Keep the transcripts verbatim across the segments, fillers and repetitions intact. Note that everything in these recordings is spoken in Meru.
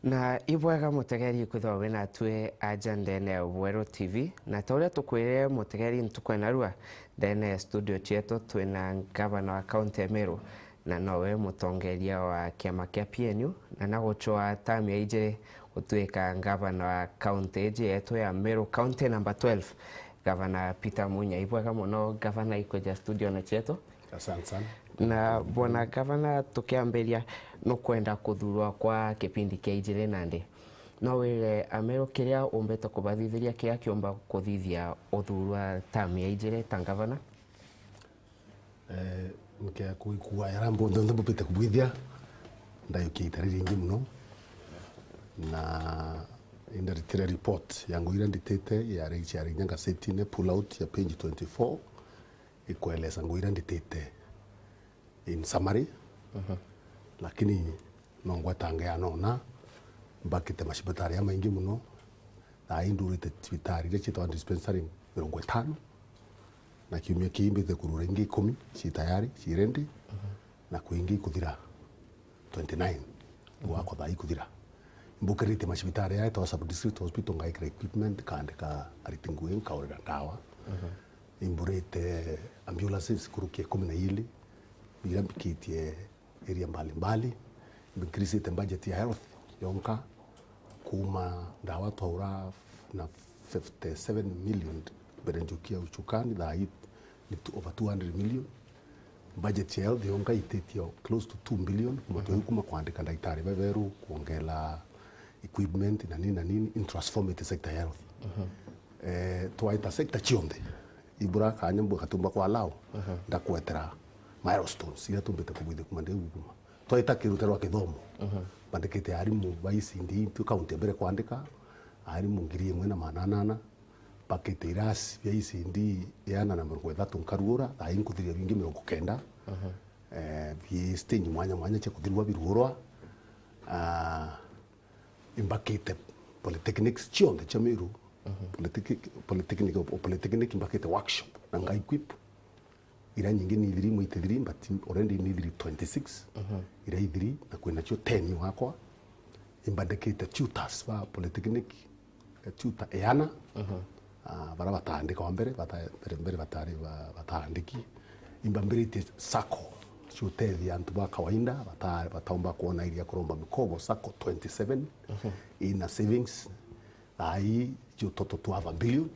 Na ibwega mutegeri kwithirwa wi natwi aja ndene ya Ubweru T V, na ta uria tukwirire mutegeri ntuku ya narua, ndene ya studio cietu twina ngavana wa kaunti ya Meru, na nowe mutongeria wa kiama kia P N U, na nagucwa tamu ya ijiri gutuika ngavana wa kaunti iji yetu ya Meru, county number twelve, Gavana Peter Munya. Ibwega muno gavana ikwija studio na cietu. Asante sana. Na bwana gavana, tukiambiria, nukwenda kuthurwa kwa kipindi kia ijiri nandi? No wire Ameru kiria umbite kubathithiria kiria kiumba kuthithia uthurwa tamu ya ijiri ta gavana? Eh, nkea kwikua yara mbonthe nthe mbupite kubwithia, ndayukia ita riringi muno, na indaritire report ya ngugi iria nditite, ya ri-, ciari inya ngasetine, pull out ya page twenty-four, ikweleza ngugi iria nditite in summary. Mhm. Lakini no ngwetange ya nona, mbakite macibitari ya maingi muno, thaa ii ndurite cibitari iria ciitagwa dispensary mirongo itano, na kiumia kii mbite kurura ingi ikumi ci tayari, ci ready, mhm, na kwi ingi ikuthira twenty-nine, mhm, gwakwa thaa ii ikuthira. Mbukirite macibitari ya etagwa sub district hospital, ngaikira equipment, kaandika ariti ngugi, nkaurira ndawa. Mhm. Imburite ambulances kurukia ikumi na ili, iria mbikitie area mbalimbali. Increasite budget ya health yonka, kuuma ndawa twaura na fifty-seven million mbere njukia uchukani, thaa ii ni tu-, over two hundred million. Budget ya health yonka ititie close to two billion, kuma, mhm, twi kuma kwandika ndagitari beberu, kuongela equipment na nini na nini, in transformate sector ya health. Mhm. Eh, twaita sector cionthe, ibura kanya mbwe katumba kwa lao, mhm, ndakwetera milestones iria tumbite kubwithia kuma ndi gukuma. Twaita kirute rwa kithomo, mhm, mbandikite arimu ba E C D, twi kaunti ya mbere kwandika, arimu ngiri imwe na magana anana, mbakite irasi bia E C D iana na mirongo ithatu nkaruura, thaa ii nkuthiria bingi mirongo kenda. Mhm. Eh, bi stage mwanya mwanya cia kuthirua biruurwa. Ah, imbakite polytechnics cionthe cia Meru, mhm, polytechnic-, polytechnic, polytechnic imbakite workshop na nga equip. Iria nyingi ni ithiri, imwe iti thiri, but already ni ithiri twenty-six. Mhm. Iria ithiri, na kwina cio ten wakwa. Imbandikite tutors ba polytechnic, eh, tutor eana. Mhm. Ah, bara bataandika wa mbere, bata-, mbere, mbere batari ba-, bataandiki. Imbambiritie sacco ciutethia antu ba kawaida, bata-, bataumba kwona iria kuromba mikobo, sacco twenty-seven, mhm, ina savings. Thaa ii cio toto twa billion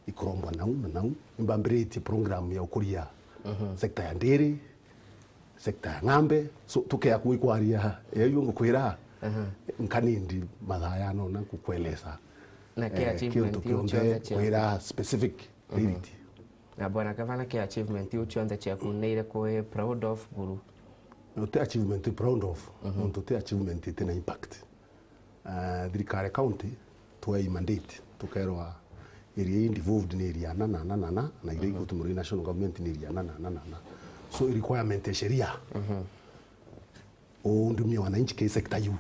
ikurombwa nau na nau. Imbambiritie program ya ukuria, mhm, sector ya ndiri, sector ya ng'ambe. So, tukea kwikwaria, eyo ngukwira, mhm, nkanindi mathaa yanona nkukweleza, na ki, eh, achievement kiuntu iu kionthe cionthe ciaku, kwira specific, mhm, reality. Na bwana gavana, ki achievement iu cionthe ciaku ni iriku wi proud of buru? Uti achievement proud of, mhm, nontu ti achievement itina impact. Ah, thirikari ya county twei mandate, tukerwa area ii devolved ni area ana na ana na ana, na iria, mhm, igutumirwa i national government ni area ana na ana na ana. So, i requirement ya sheria, mhm, undumie wananchi ki sector yu.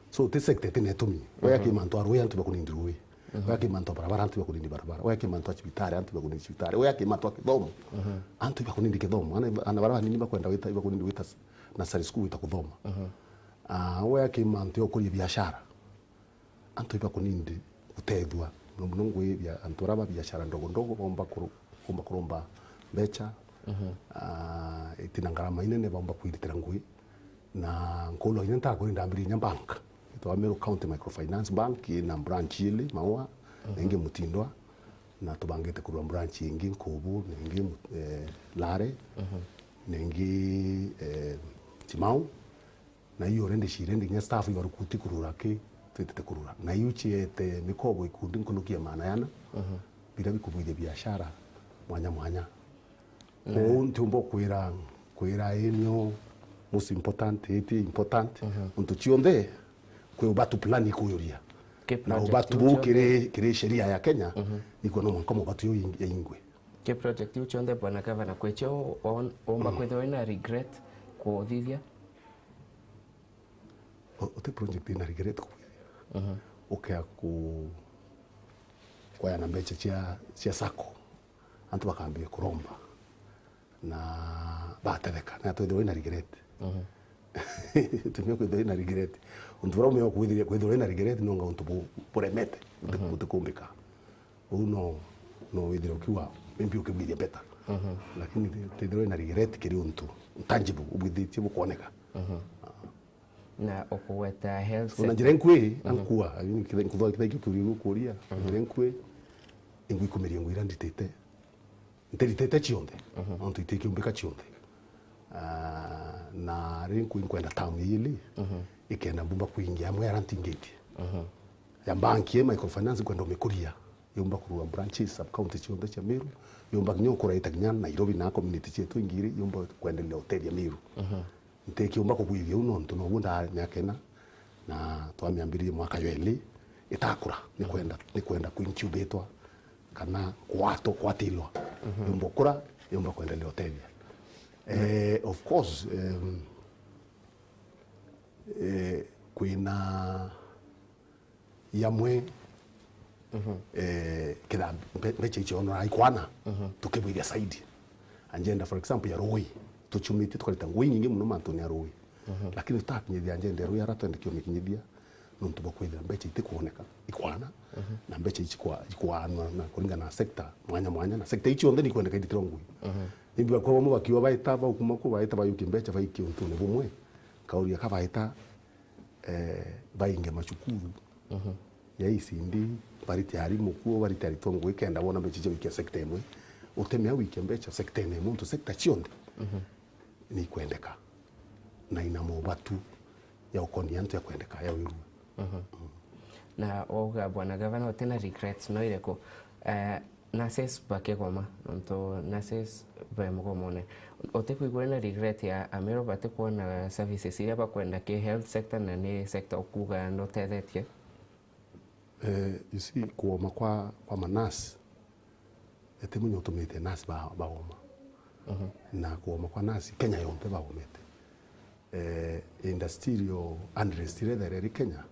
So, ti sector itina itumi. Wea, mhm, ki mantu a rui, antu bakunindi rui. Mhm. Wea, ki mantu a barabara, antu bakunindi barabara. Wea, ki mantu a cibitari, antu bakunindi cibitari. Wea, ki mantu a kithomo, mhm, antu bakunindi kithomo. Ana, ana bara banini bakwenda wita, ibakunindi wita nursery school wita kuthoma. Mhm. Ah, wea, ki mantu ya ukuria biashara, antu ibakunindi gutethua, muno muno ngwi bia-, antu bara ba biashara ndogo ndogo baumba kuru-, baumba kuromba mbecha, mhm, ah, itina ngarama inene, baumba kwiritira ngui. Na nkulwa inya ntakwiri ndambirie inya bank, itwa Meru County Microfinance Bank, ina branch ili Maua, mhm, na ingi Mutindwa, na tubangite kurua branch ingi Nkubu, na ingi, eh, Lare, mhm, na ingi, eh, Timau. Na iu already, ci already kinya staff ibarukuti kurura ki twitite kurura. Na iu ciete mikobo ikundi nkuruki ya maana yana, mhm, biria bikubwithia biashara mwanya mwanya. Mm. Kwou ntiumba kwira, kwira ii nio most important, ii ti important. Mhm. Untu cionthe kwi ubatu plan ikuuria. Ki na project ubatu iu buu cionthe kiri, kiri sheria ya Kenya, mhm, nikuo no mwanka mubatu iu yaingwe. Ki project iu cionthe, bwana gavana, kwi cio won-, womba kwithirwa wina regret kuthithia? U-, uti project ina regret kubwithia. Mhm. Ukea ku-, kwayana mbecha cia, cia sacco, antu bakambia kuromba na batetheka, na twithirwa ina regret. Mhm. Utumia kwithirwa ina regret. Untu buria umea kwithirwa, kwithirwa ina regret nonga untu bu-, buremete, buti-, Mhm. butikumbika. Uu no, no withire ukiuga, maybe ukibwithia better. Mhm. Lakini ti-, tithirwa ina regret kiri untu tangible, ubwithitie bukwoneka. Mhm. Na ukugweta health Ona sector. Njira inkui, Mhm. ankua, I mean, kitha-, nkuthoa kitha ikio kiuria gukuria, Mhm. njira inkui, ingwikumiria ngwira nditite. Ntiritite cionthe, Mhm. nontu itikiumbika cionthe. Ah, na ri nkui nkwenda term ya ili, Mhm. ikenda mbumba kuingia amwe ara ntingitie. Mhm. Ya bank ya microfinance nkwenda umikuria, yumba kurua branches, sub county cionthe cia Meru, yumba kinya ukuraita kinya Nairobi na community cietu ingiri, yumba kwendelea utethia Meru. Mhm. Ntikiumba kugwithia uu nontu nobu ndaa miaka ina, na twamiambiririe mwaka jwa ili itakura, ni Mhm. kwenda, ni kwenda kuincubatwa kana kwatwa, kwatilwa. Mhm. Yumba ukura, yumba kwendelea utethia. Eh, of course, em, eh, kwina yamwe, Mhm. eh, kethira mbe-, mbecha icio onora ikwana, Mhm. tukibwithia side. Agenda, for example, ya rui, tuciumitie tukarita ngui nyingi mono mantune ya rui. Mhm. Lakini tutakinyithia agenda ya rui ara twende kiumikinyithia, nontu bwa kwithira mbecha itikwoneka, ikwana, Mhm. na mbecha ici ikwa-, ikwanwa na kuringana na sector mwanya mwanya, na sector ici cionthe nikwendeka iritirwa ngui. Mhm. Maybe bakwa bamwe bakiuga baita, baukuma ku, baita bayukie mbecha baikie untune bumwe, kauria ka baita, eh, bainge macukuru Mhm. ya E C D, barite arimu kuo, barite aritwa ngui kenda bona mbecha cia gwikia sector imwe. Utemea wikia mbecha sector imwe, nontu sector cionthe Mhm. ni ikwendeka. Na ina mobatu ya ukonia antu ya kwendeka ya wirua. Mhm. Na wauga, Bwana Gavana, utina regrets no iriku? Eh, Nurses bakigoma, nontu nurses be mugomone. Utikwigua na regret ya Ameru batikwona services iria bakwenda ki health sector na ni sector ukuga nutethetie? Eh, you see, kugoma kwa, kwa manurse, eti munya utumite nurse ba-, bagoma. Mhm. Na kugoma kwa nurse, Kenya yonthe bagomete. Eh, industrial unrest iria ithaire iri Kenya,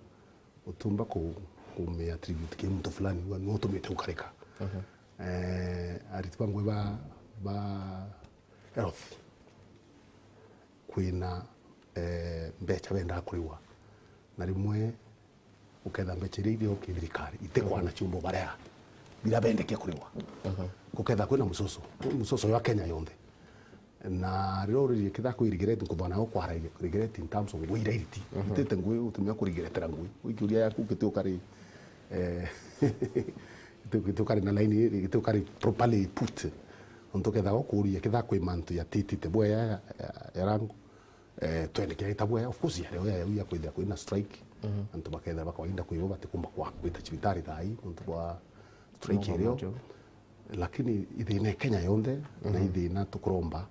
utumba ku-, kumi attribute ki muntu fulani, uga niwe utumite gukarika. Mhm. Eh, ariti ba ngui ba, ba health, kwina, eh, mbecha bendaa kuriwa. Na rimwe uketha mbecha iria irio ki thirikari, itikwana Mhm. ciumbo barea, bira bendekia kuriwa. Mhm. Guketha kwina musoso, musoso jwa Kenya yonthe. Na riria uririe kitha kwi regret, nkuthona ukwara regret in terms of ngui iria iriti. Mhm. Itite ngui, utumia kurigeretera ngui. Ukiuria yaku giti ukari, eh, giti, giti ukari na line, giti ukari properly put. Nontu ketha ukuria kitha kwi mantu ya titite bwea ya, ya, ya rangu, eh, twendekere ita bwea. Of course, yario ya, ya kwithira kwina strike. Mhm. Antu bakethira bakawainda kwibo batikumba kwa gwita cibitari thaa ii nontu bwa strike Mogo irio. Mojo. Lakini ithina ya Kenya yonthe, na Mhm. ithina tukuromba,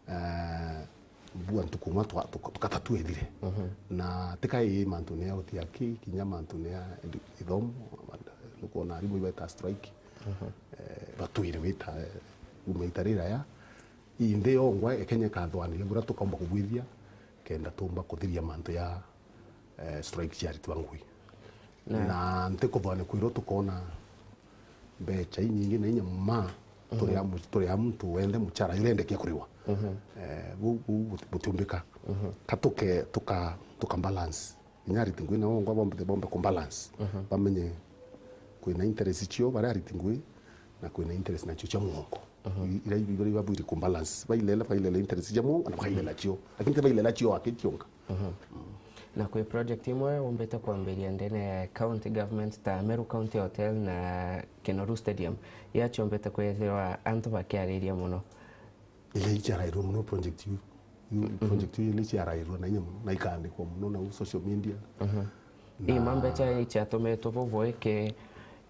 eh, bua ntuku imwe twa-, tuka-, tukatatua ithire. Mhm. Na tika ii mantune ya uti aki, kinya mantune ya edu-, ithomo, nukwona arimu ibeta strike. Mhm. Eh, batwire wita, eh, uma ita riraya. Ii nthi yongwa ya Kenya ikathwaniria buria tukaumba kubwithia, kenda tuumba kuthiria mantu ya, eh, strike cia ariti ba ngui. Na Na ntikuthwani kwirwo tukona mbecha inyingi na inya ma, turi Mhm. amu-, turi amu muntu wenthe muchara juria endekia kuriwa. Mhm. Eh, bu, bu, buti-, butiumbika. Mhm. Ka tuke-, tuka, tuka balance. Kinya ariti ngui nao ongwa bombe, bombe ku balance. Mhm. Bamenye kwina interest cio, baria ariti ngui, na kwina interest nacio cia mugongo. Mhm. I-, ira ibi-, ibi-, babwiri ku balance. Bailela, bailela interest cia mugongo, na bailela cio. Lakini ti bailela cio aki cionka. Mhm. Na kwi project imwe umbite kwambiria ndene ya county government ta Meru County Hotel na Kinoru Stadium. Iria ciombite kwithirwa antu bakiariria mono. Ii, iciarairwe mono project iu. Iu, Mhm. project iu ni ciarairwe na inya mono, na ikaandikwa mono na social media. Mhm. Na Ii, mambe cha ichiatumitwe bubui ki,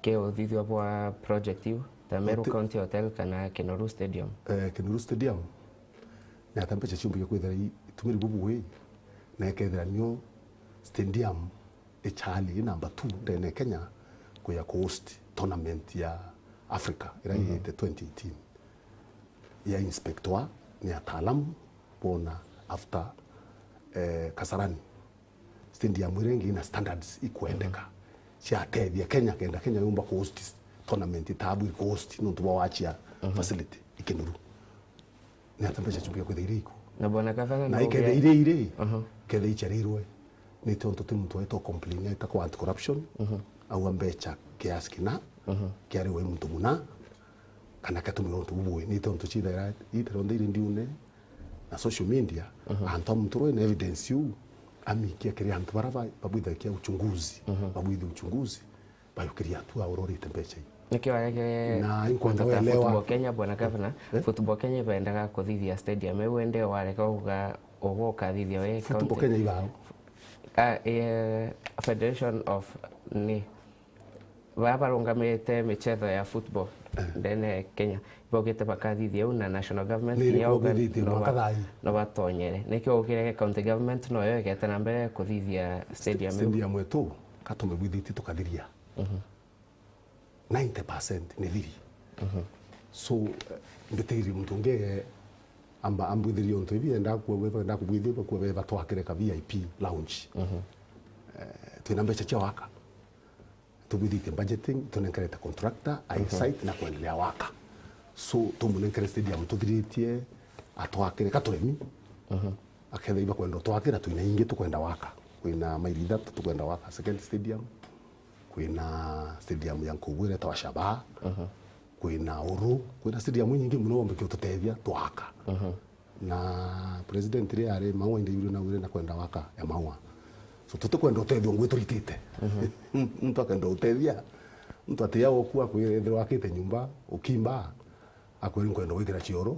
ki uthithio bwa project iu, ta Meru Ati- County Hotel kana Kinoru Stadium? Eh, Kinoru Stadium, ni ata mbecha ciumbikia kwithira i-, itumiri bubui, na ikethira nio stadium ichali i number two ndene ya Kenya kuya ku host tournament ya Africa, ira Mhm. yite twenty eighteen. Ya inspector ni ataalamu bona after, eh, Kasarani. Stadium iria ingi ina standards ikwendeka. Mhm. Ciatethia Kenya kenda Kenya yumba ku host tournament itabu ku host nontu bwa wachia Mhm. facility i Kinoru. Ni ata mbecha ciumbikia kwithira iri iku? Na bwana gavana Na no ikethira uge- iri iri, Mhm. Kethira icharirwe, ni tontu ti muntu waitwa complain aita kwa anti corruption, auga mbecha kiasi kina, kiari we muntu muna, kana katumirwa untu bubui. Ni tontu chithaira, ithairwa nthiri ndiune na social media, antu a muntu rwe na evidence iu, amikia kiri antu bara ba-, babwithagia uchunguzi, babwithi uchunguzi, bayukiria hatua uria urite mbecha iu. Nikio wareke Na inkwenda kwenda ta welewa. Football Kenya, bwana governor. Eh? Football Kenya ibendaga kuthithia stadium. Iu wende wareka uga ugu ukathithia we Football county. Kenya ibao. Ah, eh, Federation of ni baa barungamite michetho ya football ndene ya Kenya. Baugite bakathithia u na national government Niri ni yauga kubwithitie no mwaka ba-, thai. No batonyere. Nikio ukireke county government no yo igete na mbere kuthithia stadium iu. Stadium yetu, katumibwithitie tukathiria. Ninety percent ni thiri. So, eh, mbitiririe muntu ungi, eh, amba ambwithirie untu ibi, enda kuwa, enda kubwithia, kuwa beba twakire ka V I P lounge. Eh, twina mbecha cia waka. Tubwithitie budgeting, tunenkerete contractor, ai site na kwendelea waka. So, tumunenkere stadium tuthiritie, atwakire ka turemi. Akethira ibakwenda utwakira, twina ingi tukwenda waka. Kwina maili ithatu tukwenda waka second stadium. Kwina stadium ya Nkubu iretagwa Shabaa. Kwina Uru. Kwina stadium inyingi muno bombike ututethia twaka. Na president riria ari Maua, indaigwire naugire nakwenda waka ya Maua. So, tutikwenda utethio ngwi turitite. Muntu akenda utethia, muntu atiya gukua kwithirwa akite nyumba, ukimba, akwira nkwenda gwikira cioro,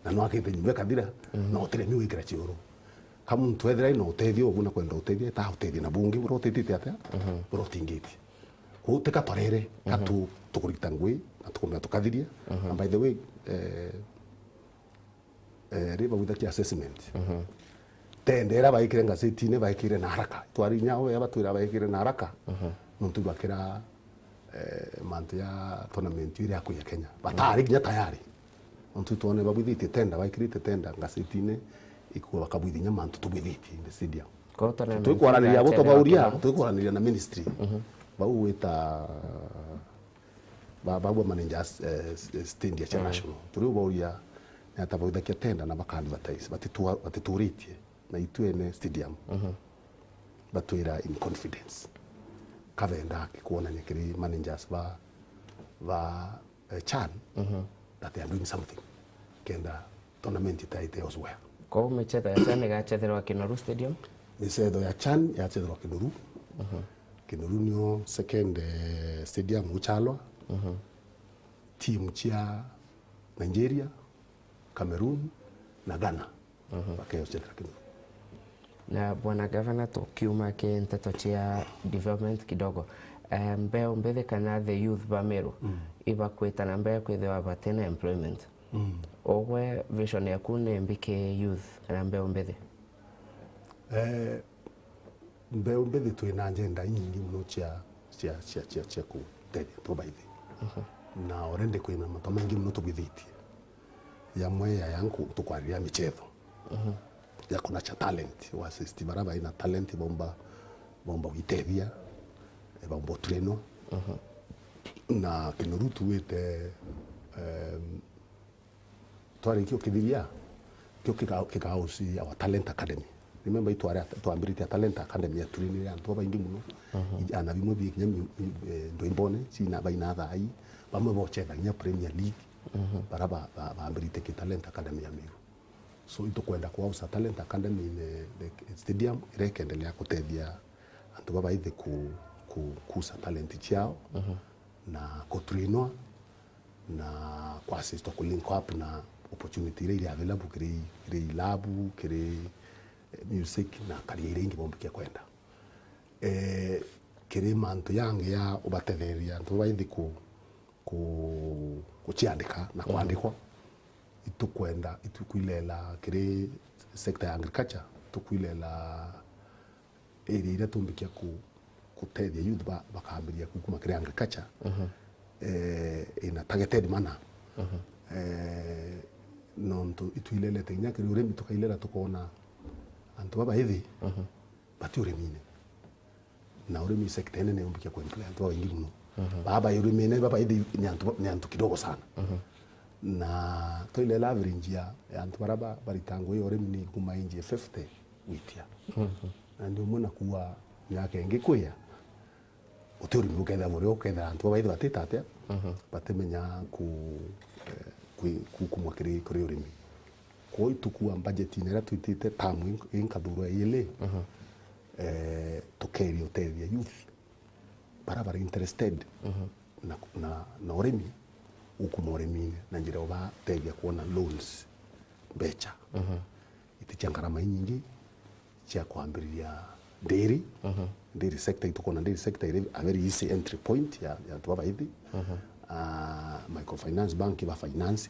na nwakite nyumba ikathira, na utiremi gwikira cioro. Ka muntu ethira ina utethio ubu na kwenda utethia, ta utethia na bungi, buria utitite atia, buria utingitie. Kwou tika twarere, ka tu-, tukurita ngui, na tukumenya tukathiria. And by the way, eh, eh, ri bagwita ki assessment. Tenda iria baikire ngazetine, baikire na haraka. Twari inya we abatwira baikire na haraka. Nontu bakira, eh, mantu ya tournament iria ya kuya Kenya. Batari kinya tayari. Nontu twone babwithitie tenda, baikirite tenda ngazetine, ikua bakabwithia kinya mantu tubwithitie in the stadium. Kwa tournament Twikwaraniria iria abo tobauria, yachetherwa twikwaraniria na ministry. Bau wita ba-, bagua managers, eh, s-, eh, stand ya National. Turi ubauria, ni ata bauthakia tenda na baka advertise, batitua-, batituritie, na itwene stadium. Batwira in confidence. Kabenda akikuonania kiri managers ba, ba, eh, CHAN, that they are doing something. Kenda tournament itaite elsewhere. Kwou michetho ya CHAN igachetherwa Kinoru Stadium? Michetho ya CHAN yachetherwa Kinoru. Kinoru nio second, eh, stadium guchalwa. Timu cia Nigeria, Cameroon na Ghana bakeyochetera Kinoru. Na bwana gavana, tukiuma ki nteto cia development kidogo, eh, mbeu mbithi kana the youth ba Meru ibakwita na mbere kwithirwa batina employment. Ugwe vision yaku ni mbi ki youth kana mbeu mbithi? Eh, mbeu mbithi twina agenda inyingi muno cia, cia, cia, cia, cia kutethia antu baithi. Na already kwina mantu maingi muno tubwithitie. Yamwe ya yanku tukwariria michetho. Ya kunacha talent, wa assist bara baina talent baumba, baumba gwitethia, eh, baumba utrainwa. Na Kinoru tuwite, em, twarikia ukithiria, kio kika-, kika house our talent academy. Remember, itware at-, twambiritie a talent academy ya training ya antu babaingi muno. Ana bimwe bi kinya mi-, mi-, eh, ndwimbone, cina baina thai, bamwe bochetha kinya Premier League, bara ba-, ba-, bambiritie ki talent academy ya Meru. So, itukwenda ku house a talent academy in, eh, the stadium, iria ikendelea kutethia antu babaithi ku-, ku-, kusa talent ciao, na kutrainwa, na kuassistwa ku link up na opportunity iria iri available kiri, kiri labu, kiri, eh, music na career iria ingi bombikia kwenda. Eh, kiri mantu yangi ya ubatetheria antu baithi ku-, ku-, kuciandika na kwandikwa, itukwenda, itukwilela kiri sector ya agriculture, tukwilela area iria tumbikia ku-, kutethia youth ba-, bakambiria kukuma kiri agriculture, eh, in a targeted manner. Eh, nontu itwilelete kinya kiri urimi, tukailela tukona antu babaithi bati urimine. Na urimi sector inene yumbikia kuemploy antu babaingi muno. Baba urimine babaithi ni antu ba-, ni antu kidogo sana. Na twilela average ya, ya antu bara ba-, barita ngui ya urimi ni kuma inji fifty. gwitia. Na ndi umwe na kuuga miaka ingi kwia, uti urimi ukethira burio, ukethira antu babaithi batita atia, batimenya ku, eh, kwi-, kukumwa kiri, kuri urimi. Kwou itukua budget-ini iria twitite tamu in-, inkathurwa iili, eh, tukeeria utethia youth bara bari interested na, na, na urimi, ukuma urimine na njira ubatethia kwona loans, mbecha. Iti cia ngarama inyingi cia kwambiriria dairy. Dairy sector, itukona dairy sector iri a very easy entry point ya, ya antu babaithi. Ah, microfinance bank iba finance,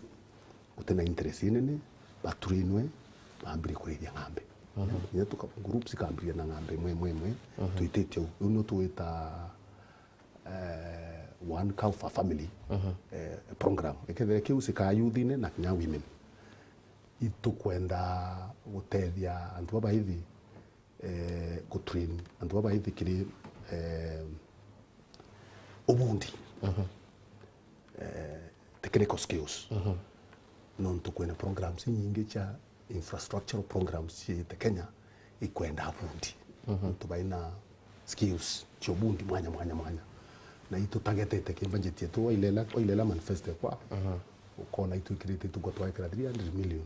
uti na interest inene, batrainwe, bambire kurithia ng'ambe. Kinya tuka, groups ikambiria na ng'ambe imwe, imwe, imwe, twitite u. Riu nio twita, eh, one cow per family, eh, program. Ikethira kiu cika youth-ini na kinya women. Itukwenda gutethia antu babaithi, eh, gutrain antu babaithi kiri, eh, ubundi, eh, technical skills. Nontu kwina programs inyingi cia infrastructural programs ciite Kenya ikwenda abundi. Antu baina skills cia ubundi mwanya, mwanya, mwanya. Na itu targetete ki budget yetu, wailela, wailela manifesto ekwa, ukona itwikirite itugwa twekira three hundred million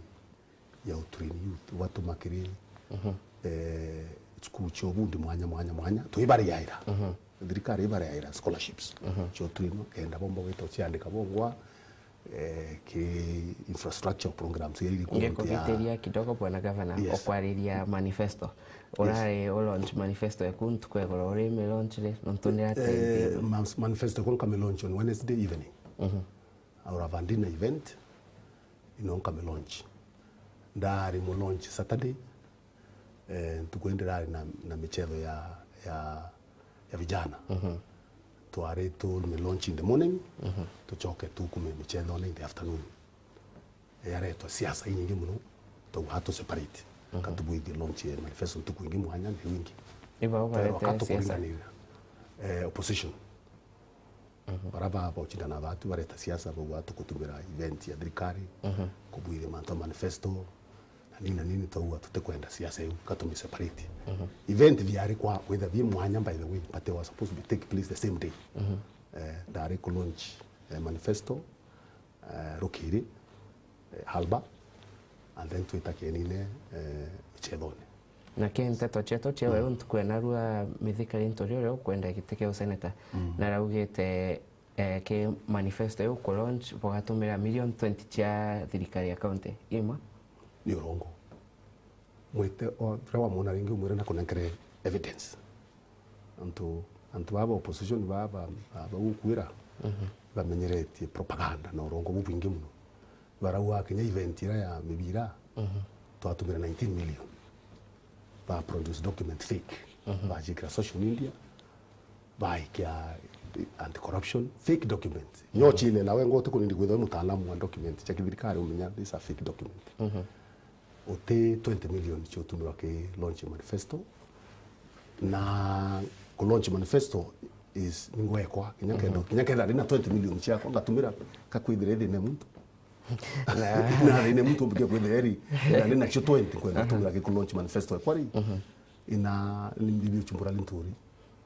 ya utrain youth, ubatuma kiri, eh, cukuru cia ubundi mwanya, mwanya, mwanya, twibariaira. Thirikari ibariaira scholarships cia utrain, kenda bomba gwita ciandika bongwa, eh, ki infrastructure programs iria iri kurutia. Ngikugitiria kidogo, Bwana Gavana, yes, okwariria manifesto. Yes. Urari u launch manifesto eku ntuku egoro uri mi launch ri, nontu ndirateithia. Eh, mas-, manifesto eku nkami launch on Wednesday evening. I'll have a dinner event, ino nkami launch. Ndari mu launch Saturday, eh, ntuku indi ndari na, na michetho ya, ya, ya vijana. Twari tu mi launch in the morning, tucoke tukume michethone in the afternoon. Yaretwa siasa inyingi muno, twauga tu separate. Ka tubwithie launch ya manifesto ntuku ingi mwanya, ni wingi. Iba ubarete siasa? Twerwa ka tukuringanira, eh, opposition. Bara ba, baucindana batu bareta siasa, bauga tukutumira event ya thirikari, kubwithia mantu a manifesto, na nini na nini, twauga tutikwenda siasa iu, ka tumi separate. Event biari kwa, kwitha bi mwanya, by the way, but they were supposed to be take place the same day. Eh, ndari ku launch, eh, manifesto, eh, rukiri, eh, Halba, and then twita kienine, eh, michethone. Na ki nteto cietu cia weru ntuku ya narua, Mithika Linturi uria ukwenda giti kia useneta, naraugite, eh, ki manifesto iu ku launch bugatumira million twenty cia thirikari ya county imwe. Ni urongo. Mwite o, riria wamwona ringi umwire nakunenkere evidence. Antu, antu baba opposition baba, baba gukwira, bamenyeretie propaganda na urongo bubwingi muno. Barauga kinya event iria ya mibira, twatumire nineteen million. Ba produce document fake. Bajikira social media, baikia anti-corruption, fake document. Nyochile nawe ngo tukunindi kwithwa mutaalamu wa document cia kithirikari, umenya these are fake document. Uti twenty million cia utumirwa ki launch manifesto. Na ku launch manifesto is ningwekwa, kinya kenda, kinya kenda ndina twenty million ciakwa, ngatumira kakwithira ithine muntu. Na thine muntu umbikia kwithira eri, na ndina cio twenty kwenda tumira ki ku launch manifesto ekwa ri. Ina ni mbibi uchumbura Linturi.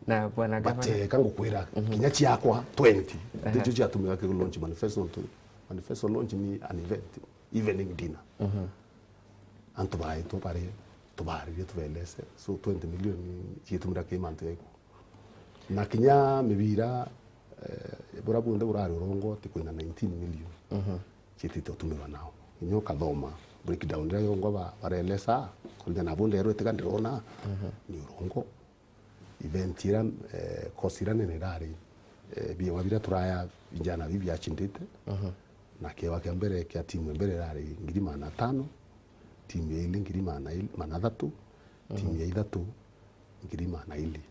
Na Bwana Gavana. But, eh, ka ngukwira, kinya ciakwa twenty, ndicio ciatumira ki ku launch manifesto ntu. Manifesto launch ni an event, evening dinner. Antu baitwa bari, tubariririe, tubelese. So, twenty million ciitumira ki mantu jaiku. Na kinya mibira, eh, bura bunthe burari urongo, ati kwina nineteen million ciitite utumirwa nao. Kinya ukathoma breakdown iria yongwa ba-, barelesa, kuringana na bu nderwe tiga ndirona, ni urongo. Event ira, eh, cost ira nene irari, eh, biewa bira turaya vijana biu biachindite. Na kiewa kia mbere kia timu ya mbere irari ngiri magana atano, timu ya ili ngiri magana ili, magana athatu, timu ya ithatu ngiri magana ili.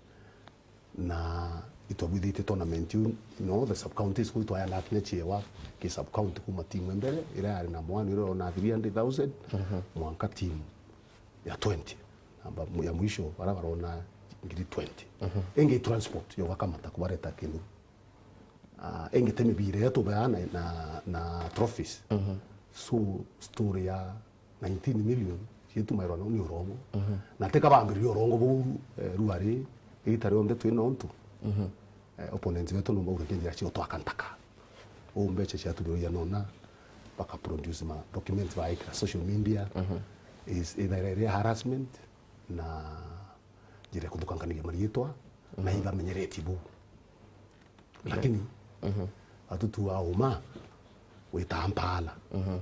Na itwabwithitie tournament iu in all the sub counties, kuu itwayana kinya chiewa ki sub county kuma timu ya mbere ira yari number one ira irona three hundred thousand, mwanka timu ya twenty. Namba mu-, ya mwisho, bara barona ngiri twenty. Ingi transport, yo bakamata kubareta kindu. Ah, ingi te mibira iria tubeana na, na trophies. So, story ya nineteen million Gitumairwa no ni urongo. Mhm. Na tika bambiririe urongo buu, eh, ruari, igita rionthe twi nontu. Mhm. Eh, opponents betu no bauragia njira cia utwaka ntaka. Uu mbeca ciatuthirwa ianona, baka produce ma documents baikira social media. Mhm. Is either iri harassment na njira ya kuthukanganiria mariitwa, na Mhm. ibamenyeretie buu. Lakini, Mhm. atutu a uma, wita mpaala. Mhm.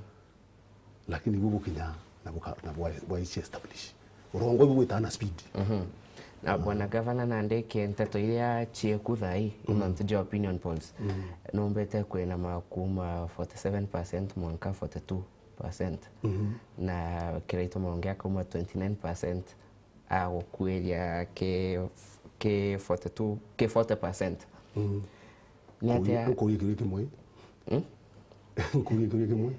Lakini ibu bukinya na buka-, na bwa-, bwaici establish. Urongo ibu gwita na speed. Mhm. Na Bwana Gavana, nandi ki nteto iria cieku thaa ii, Mm. mantu ja opinion polls, Mm. numbite kwinama kuma forty seven percent mwanka forty two percent. Mhm. Na Kiraitu Murungi akauma twenty nine percent agukuiria ki, ki forty two, ki forty percent. Mm. Ni atia? Nkurie kiuria kimwe. Hmm? Nkurie kiuria kimwe.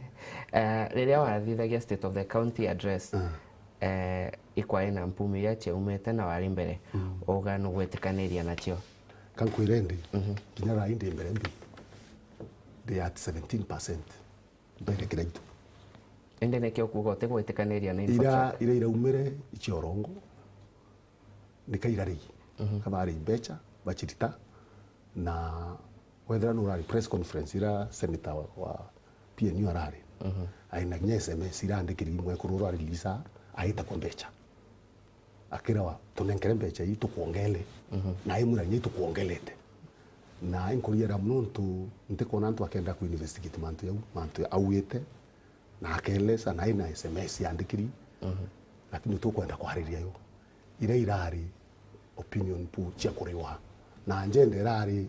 Eh, riria wathithagia State of the County Address, Ah. eh, ikwari na mpumi iria ciaumite na wari mbere, Mm. uga nugwitikaniria nacio? Ka nkwire ndi, Mhm. kinya thaa ii ndi mbere ndi, ndi at seventeen percent. Mbere Kiraitu. Indi niki ukuga utigwitikaniria na Ira, infrastructure? Ira iraumire icia urongo, ni ka irari. Mhm. Ka bari mbeca, bacirita, na wethira nurari press conference ira senator wa, wa P N U arari. Mhm. Aina kinya S M S irandikiri mwekuru urari Lisa, aita kwa mbeca. Akirawa, "Tunenkere mbeca ii tukwongele." Mhm. Na imwira, "Inya itukwongelete." Na inkuriera mono ntu ntikwona antu akenda ku investigate mantu jau, mantu auite, na akelesa, na ina S M S yandikiri, Mhm. lakini tukwenda kwariria yo. Ira irari opinion poll cia kuriwa. Na njende irari,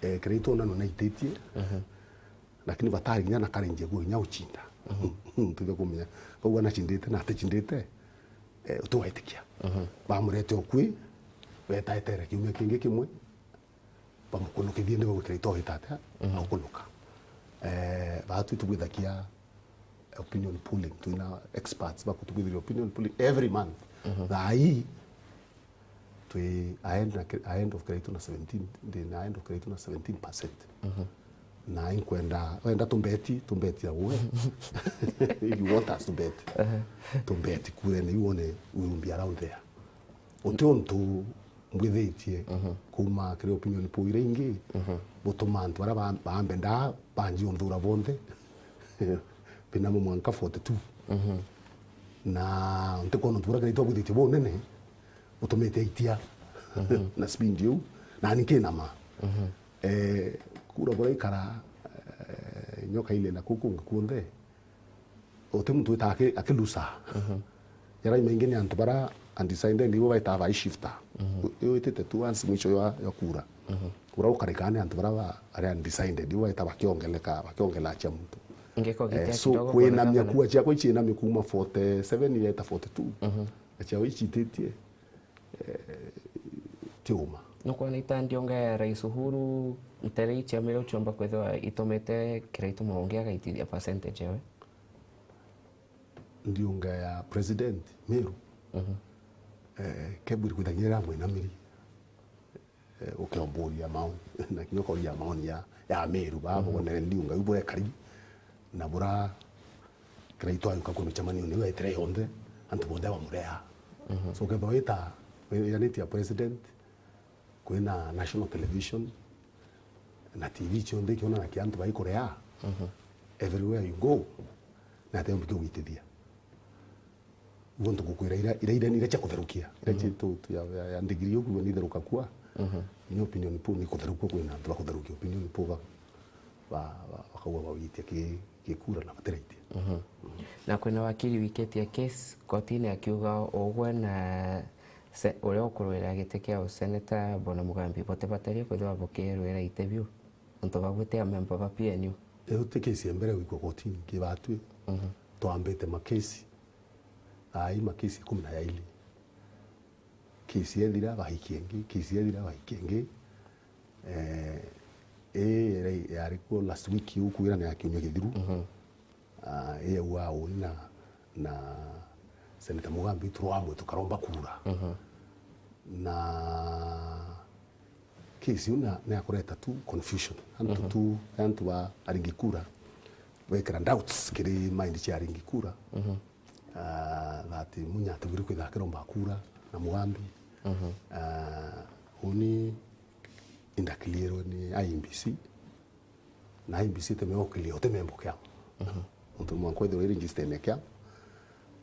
eh, Kiraitu ona no naititie, Mhm. lakini batari kinya na courage ya kinya ucinda. Mhm. Tuge kumenya, bau anacindite na aticindite, eh, utiwaitikia. Mhm. Bamurete ukui, wetaetere kiumia kingi kimwe, bamukunukithie ndi bagwikira itohita atia, Mhm. aukunuka. Eh, batu tugwithakia opinion polling, twina experts bakutugwithiria opinion polling every month. Mhm. Thaa ii, twi ahead na, ahead of Kiraitu na seventeen, ndi na ahead of Kiraitu na seventeen percent. Mhm. Na inkwenda, wenda tumbeti, tumbeti ya uwe. If you want us to bet, Aha. Tumbeti kurene, you wone we will be around there. Uti untu mbwithitie Mhm. kuma kiri opinion poll iria ingi, Mhm. butuma antu baria ba-, bambendaa banji unthura bonthe. Binamo mwanka forty two. Mhm. Na ntikwona untu buria Kiraitu abwithitie bunene, butumite aitia Mhm. na speed iu, na ni kinama. Mhm. Eh, kura buria ikara, eh, nyoka ile na kuu kungi kuonthe, uti muntu witaga aki-, akilusa. Mhm. Jarai maingi ni antu bara undecided, ibo baitaga bai shifter. Mhm. U-, iwitite tu once mwisho ya, ya kura. Mhm. Ura ukarika ni antu bara ba, ari undecided, ibo baita bakiongeleka, bakiongela chia muntu. Ngiko Eh, gitia so, kidogo kwinamia bwana kua chiakwa ichiinamia kuma forty seven yaita forty two. Mhm. Na chiao ichititie, eh, tiuma. Nukwona ita ndiunga ya Rais Uhuru, ntere ichiamire uchiomba kwithirwa itumite Kiraitu Murungi agaitithia percentage yawe? Ndiunga ya president Meru, Mhm. eh, kebwiri kwithagia iria mwinamiri, eh, ukiomburia maoni, na kinya ukoria maoni ya, ya Meru, baba Mhm. bonere ndiunga iu burekari, na bura Kiraitu ayuka kwi micemanio niu etire yonthe, antu bonthe bamurea. Mhm. So, kethwa wita, wiyanitie ya president, kwina national television, na T V cionthe ikionanagia antu baikurea, Mhm. everywhere you go, na atia mbitu gwitithia. Igo ntugukwira ira, ira, ira, ira cia kutherukia, ira Mhm. cia tu, tu ya, ya, ya ndigiri uguo ni theruka kua. Mhm. Ni opinion poll ni kutherukua, kwina antu ba kutherukia opinion poll ba, ba, ba, bakauga bawitia ki, gikura na batiraitia. Mhm. Na kwina wakiri wikitie case kotini akiuga ugwe na se-, uria ukurwira giti kia useneta Bwana Mugambi, butibatarie kwithirwa bukirwira iti biu, antu bagwite amemba ba P N U. Iu ti case ya mbere gwikwa kotini ki batwi. Mhm. Twambite makesi, ai makesi ikumi na yaili. Case ethira, bahiki ingi, case ethira, bahiki ingi. Eh, ii yari, yari kuo last week, ukwira ni ya kiumia githiru. Mhm. Ah, ii yauga uni na, na Senator Mugambi turwamwe tukaromba kura. Mhm. Na case iu na, ni ya kureta tu confusion. Antu Mhm. tu, antu ba aringi kura, wekira doubts kiri mind cia aringi kura. Mhm. ah, that Munya atigwire kwithira akiromba kura na Mugambi. Mhm. Ah, uni indakiliirwe ni I E B C, na I E B C itimea ukilia, uti memba kiama. Mhm. Untu mwanka withirwe iri register ya kiama,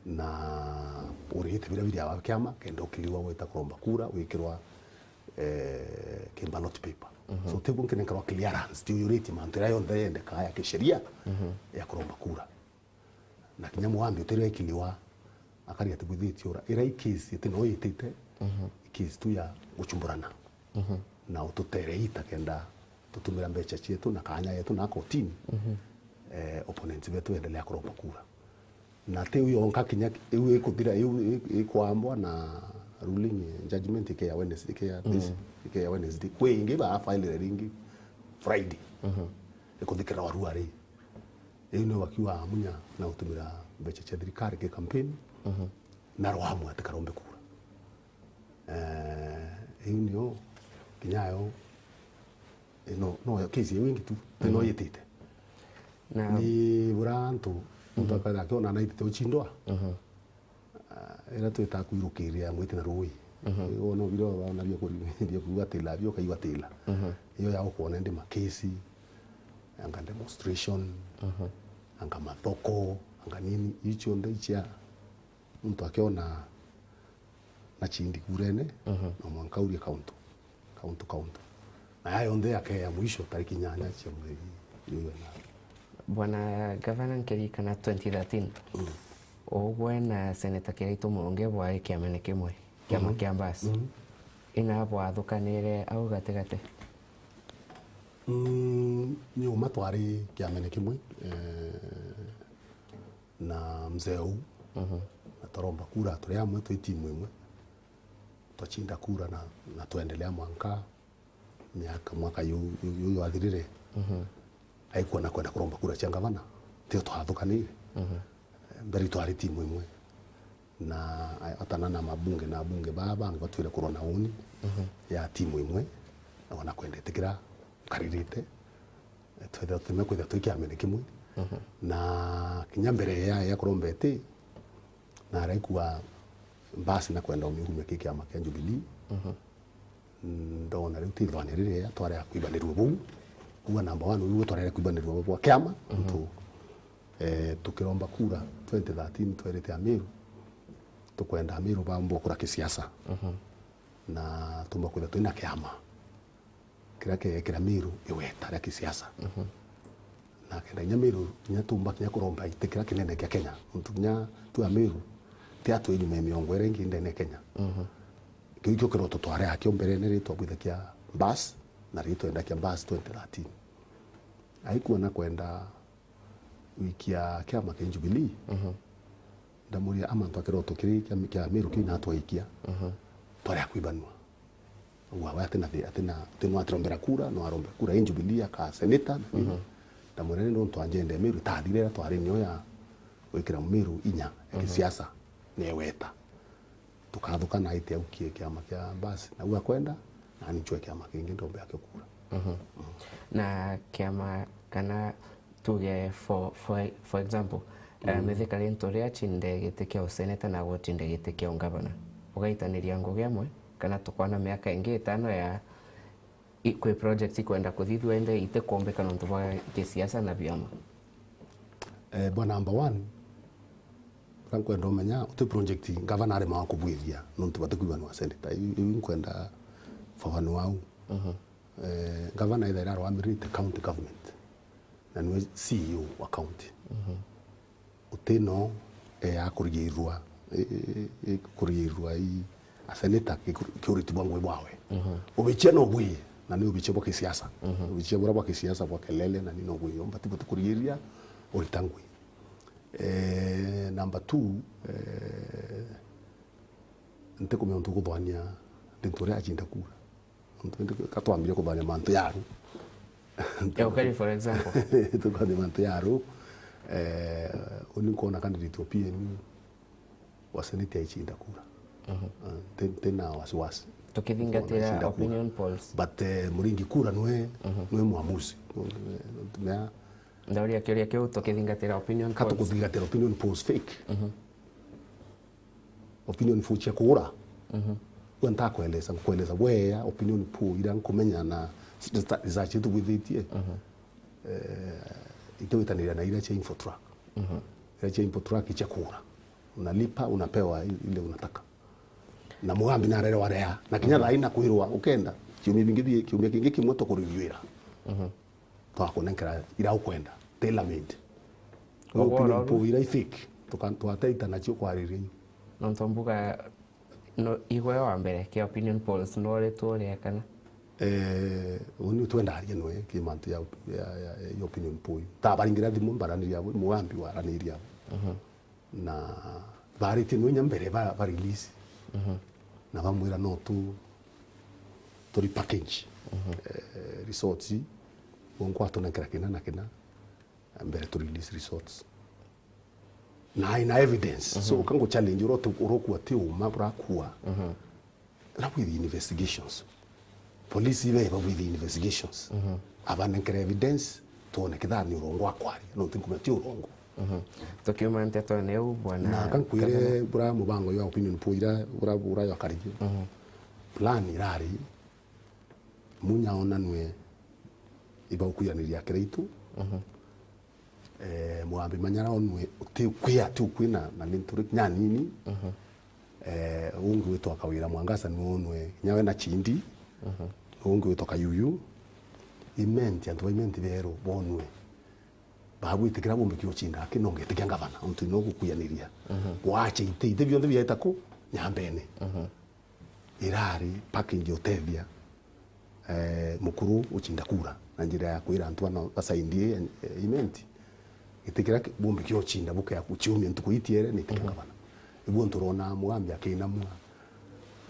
na urite bira biri ya kiama, kenda ukiliwa gwita kuromba kura, wikirwa, eh, ki ballot paper. Mhm. So, tiguo nkinenkerwa clearance, ti uyuritie mantu iria yonthe yendekaa ya kisheria Mhm. ya kuromba kura. Na kinya Mugambi utiri ekiliwa, akari ati bwithitie ura. Ira i case iti no yitite, Mhm. i case tu ya guchumburana. Mhm. Na ututere ita kenda tutumira mbeca cietu na kanya yetu na kotini, Mhm. eh, opponents betu endelea kuromba kura. Na ti u yonka kinya iu ikuthira, iu i-, ikwambwa na ruling judgment ike ya Wednesday, ike ya this, Mhm. ike ya Wednesday. Kwi ingi ba file ringi Friday. Mhm. Ikuthikira warua ri. Iu ni waki wa Munya na gutumira mbeca cia thirikari ki campaign, Mhm. na rwamwe ati karombe kura. Eh, iu nio kinya yo, eh, no, no, case iu ingi tu, ti no Mhm. yitite. Na Ni bura antu, muntu Mhm. akathira akiona na itite uchindwa. Mhm. Ah, ira twita kwirukiria mwiti na rui. Mhm. Wona bira wana bia kuri-, bia kuigwatila, bia ukaigwatila. Mhm. Iyo ya ukwona ndi makesi, anga demonstration, Mhm. anga mathoko, anga nini, iu cionthe icia muntu akiona na chindi kurene, Mhm. no mwanka urie kauntu, kauntu, kauntu. Na ya yonthe yake ya mwisho tariki inyanya cia mweri uyu wena. Bwana Gavana, nkirikana twenty thirteen, Mm. ugwe na Senator Kiraitu Murungi bwai kiamene kimwe, kiama Mhm. kia Mbas. Mhm. Ina bwathukanire au gatigati? Mm, ni uma twari kiamene kimwe, eh, na mzee uu, Mhm. na twaromba kura turi amwe twi timu imwe, twachinda kura na, na twendelea mwanka miaka, mwaka yu, yu, yu jwathirire, Mhm. aikua na kwenda kuromba kura cia ngavana, tio twathukanire. Mhm. Mbere twari timu imwe, na atana na mabunge na abunge baa bangi batwire kurwa na uni Mhm. ya timu imwe, na ona kwenda itikira nkaririte, twethira tume kwithira twi kiamene kimwe. Mhm. Na kinya mbere ya, ya kuromba iti, na araikua Mbas na kwenda umiurumia ki kiama kia Jubilee. Mhm. Ndona riu ti ithwania riria twarega kwibanirua buu. Kuuga number one, riu twarega kwibanirua bwa kiama, Mhm. ntu, eh, tukiromba kura twenty thirteen, twerite Amiru, tukwenda Amiru bambwa kura kisiasa. Mhm. Na tumba kwithira twina kiama kiria kiegekira Miru iweta ria kisiasa. Mhm. Na kenda kinya Miru, kinya tumba kinya kuromba iti kiria kinene kia Kenya. Nontu kinya tu Amiru, ti atu inyuma ya miongo iria ingi ndene ya Kenya. Mhm. Kiu kio kiroto twari akio mberene ri twabwithakia Mbas, na ri twendakia Mbas twenty thirteen. Aikua na kwenda wikia kiama kia Jubilee, Mhm. ndamuria amantu akiroto kiri kia, kia Miru kiu na atwaikia, Mhm. twari akwibanua. Uga we atina thi-, atina, ti no atirombera kura, no arombe kura i Jubilee, aka senator, na nini. Mhm. Ndamwira ni nontu anjende Miru itathire iria twari nio ya gwikira Miru inya ya Mhm. kisiasa, ni eweta. Tukathuka na aite aukie kiama kia Mbas, na u akwenda, na ani ncwe kiama kingi ndombe akio kura. Mhm. Mm. Na kiama kana tuge for, for, for example, eh, Mm. Mithika Linturi acinde giti kia useneta na gutinde giti kia ungavana. Ugaitaniria ngugi amwe, kana tukona miaka ingi itano ya i-, kwi projects ikwenda kuthithua indi itikumbika nontu bwa gisiasa na biama? Eh, bwa number one, uria nkwenda umenya, uti project ngavana aremaga kubwithia nontu batikwibanua seneta. Iu, iu nkwenda fafanua au. Mhm. Eh, ngavana ethaira arwamirite county government, na niwe C E O wa county. Mhm. Uti no, eh, akurigirirwa, eh, eh, eh, kurigirirwa i aseneta ki-, kiuriti bwa ngugi bwawe. Mhm. Ubichia no bwi, na ni ubichia bwa kisiasa. Mhm. Ubichia buria bwa kisiasa bwa kelele, na ni no bwi. Umba tibu tukurigiria urita ngugi. Eh, number two, eh, ntikumenya untu guthwania Linturi achinda kura. Nontu indi ka twambire kuthania mantu ya aru. Ya ukari, for example. Tukathania mantu ya aru. Eh, uni nkwona candidate wa P N U wa senate aichinda kura. Mhm. Eh, ti-, tina wasiwasi. Tukithingatira Aichinda kura. Opinion polls. But, eh, Muringi kura nwe, Mhm. nwe mwamuzi. Nwe, nwe, nwe, Ndauria kiuria kiu tukithingatira opinion polls. Ka tukuthingatira opinion polls fake. Mhm. Opinion poll cia kugura. Mhm. Ua ntakweleza, nkueleza bwea opinion poll ira nkumenya na research yetu bwithitie. Mhm. Eh, itewitaniria na ira cia Infotrak. Mhm. Ira cia Infotrak cia kugura. Unalipa, unapewa i-, ile unataka. Na Mugambi narere warea. Na kinya thaa ina kwirwa ukenda. Kiumia bingi bi-, kiumia kingi kimwe tukuriviwira. Mhm. Twakunenkera ira ukwenda. Tailor made. Opinion poll ira i fake. Tuka-, twateita nacio kwariria iu. Nontu mbuga no, igwe wa mbere kia opinion polls noretwo uria kana? Eh, uni twendaria nwe ki mantu ya, ya, ya, ya opinion poll. Tabaringira thimu mbaraniria abo, Mugambi waraniria abo. Mhm. Na baritie nwe nya mbere ba, ba release. Mhm. Na bamwira no tu, turi package. Mhm. Eh, results, bo nkwatunengera kina na kina, mbere tu release results. Na ina evidence. So, mhm, ukangu challenge uro tu, urokua ti uma burakua. Mhm. Na with investigations. Police ibe ba with investigations. Mhm. Abanenkere evidence, tuone kithani urongo akwaria. No tinkumenya ti urongo. Mhm. Tukiuma ntetone u bwana. Na kankwire bura mubango ya opinion poll ira, bura, bura ya karigi. Mhm. Plan irari, Munya onanwe iba ukuiraniria kiraitu. Mhm. Eh, Mugambi Manyara onwe uti ukwi ati ukwi na, na ni nturi kinya nini. Mhm. Eh, ungi witwa Kawira Mwangaza ni onwe, kinya we na Chindi. Mhm. Ungi witwa Kayuyu. Imenti, antu ba Imenti beru bonwe. Babu itikira bumbi kio chinda aki nongetikia ngavana, untu no gukuianiria. Mhm. Wache ite, ite bionthe biaita ku nyambene. Mhm. Irari package utethia, eh, mukuru ucinda kura na njira ya kwira antu bana basaindie, eh, imenti. Gitikira ki-, bumbi kio cinda bukea kuciumia ntuku itiere ni tikia, mhm, ngavana. Ibuo nturona Mugambi akinamua,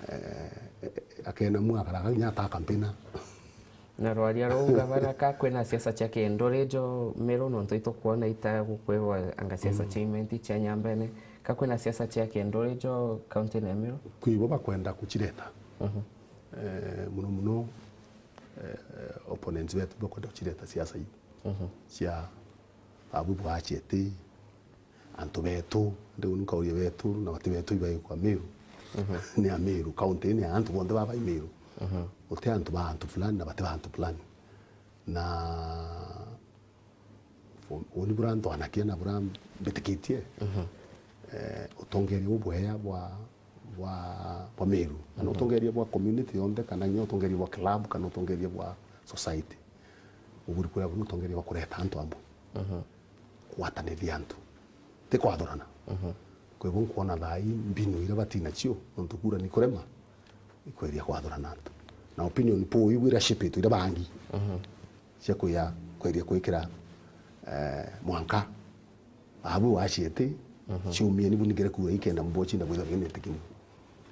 eh, akenamua akaraga kinya ata kampena. Na rwaria ruu, ngavana, ka kwina siasa cia kinduri jo Meru, nontu itukwona ita gukwirwa anga siasa, mm, cia imenti cia nyambene, ka kwina siasa cia kinduri jo kaunti ya Meru? Kwi bo bakwenda kucireta. Mhm. Eh, muno muno, eh, opponents betu bakwenda kucireta siasa iu, mhm, cia abu bwachete, antu betu, riu nkauria betu, na bati betu ibaikwa Meru. Mhm. Ni a Meru, county ni ya antu bonthe baba i Meru. Mhm. Uti antu ba antu fulani na bati ba antu fulani. Na uni bura ntwanakia na bura mbitikitie, mhm, eh, utongeria bubwea bwa, bwa, bwa Meru. Kana, mhm, utongeria bwa community yonthe, kana nginya utongeria bwa club, kana utongeria bwa society. Uburi kuria buri utongeria bwa kureta antu amwe. Mhm. Kugwatanithia antu. Ti kwathurana. Mhm. Kwa hivyo nkwona thaa ii mbinu iria bati nacio, nontu kura ni kurema, ikweria kwathurana antu. Na opinion poll iu iria cipitwe iria bangi, mhm, cia kuya, kweria kwikira, eh, mwanka. Abu waciete, mhm, ciumie ni buningire kura ikenda mbochi na bwitha bwinete kimu.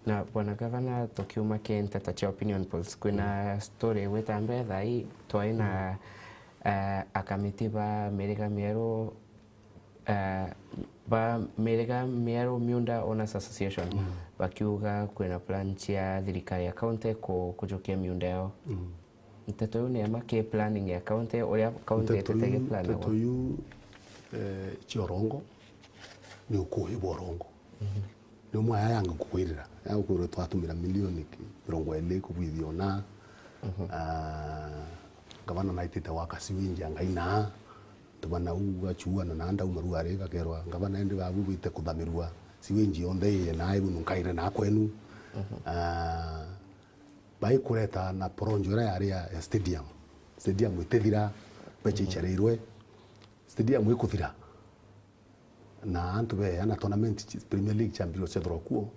Na bwana gavana, tukiuma ki nteto cia opinion polls, kwina, mm, story igwita mbere thaa ii, twai na, mm, eh, akamiti ba miriga mieru, eh, ba miriga mieru Miunda Owners Association, mm, bakiuga kwina plan cia thirikari ya county ku-, kujukia miunda yao. Mm. Nteto iu ni ya ma ki planning ya county, uria county itete giplanagwa? Nteto iu, eh, cia Orongo, ni ukuuji bwa Orongo. Mhm. Ni umwe aya yangi kukwirira. Ya gukwirira twatumira milioni ki-, mirongo iri kubwithia ona. Mhm. Ah, ngavana naitite gwaka sewage ya Ngai na antu bana u gachuana na ndau maruari gakerwa, "Ngavana, endi babu bwite kuthamirua sewage yonthe iye na ibu nunkaire na kwenu." Mhm. Ah, baikureta na poronjo iria yari ya, ya stadium. Stadium itithira, mbecha, mhm, icharirwe. Stadium ikuthira. Na antu beya na tournament chi-, Premier League ciambirwe ciethirwa kuo,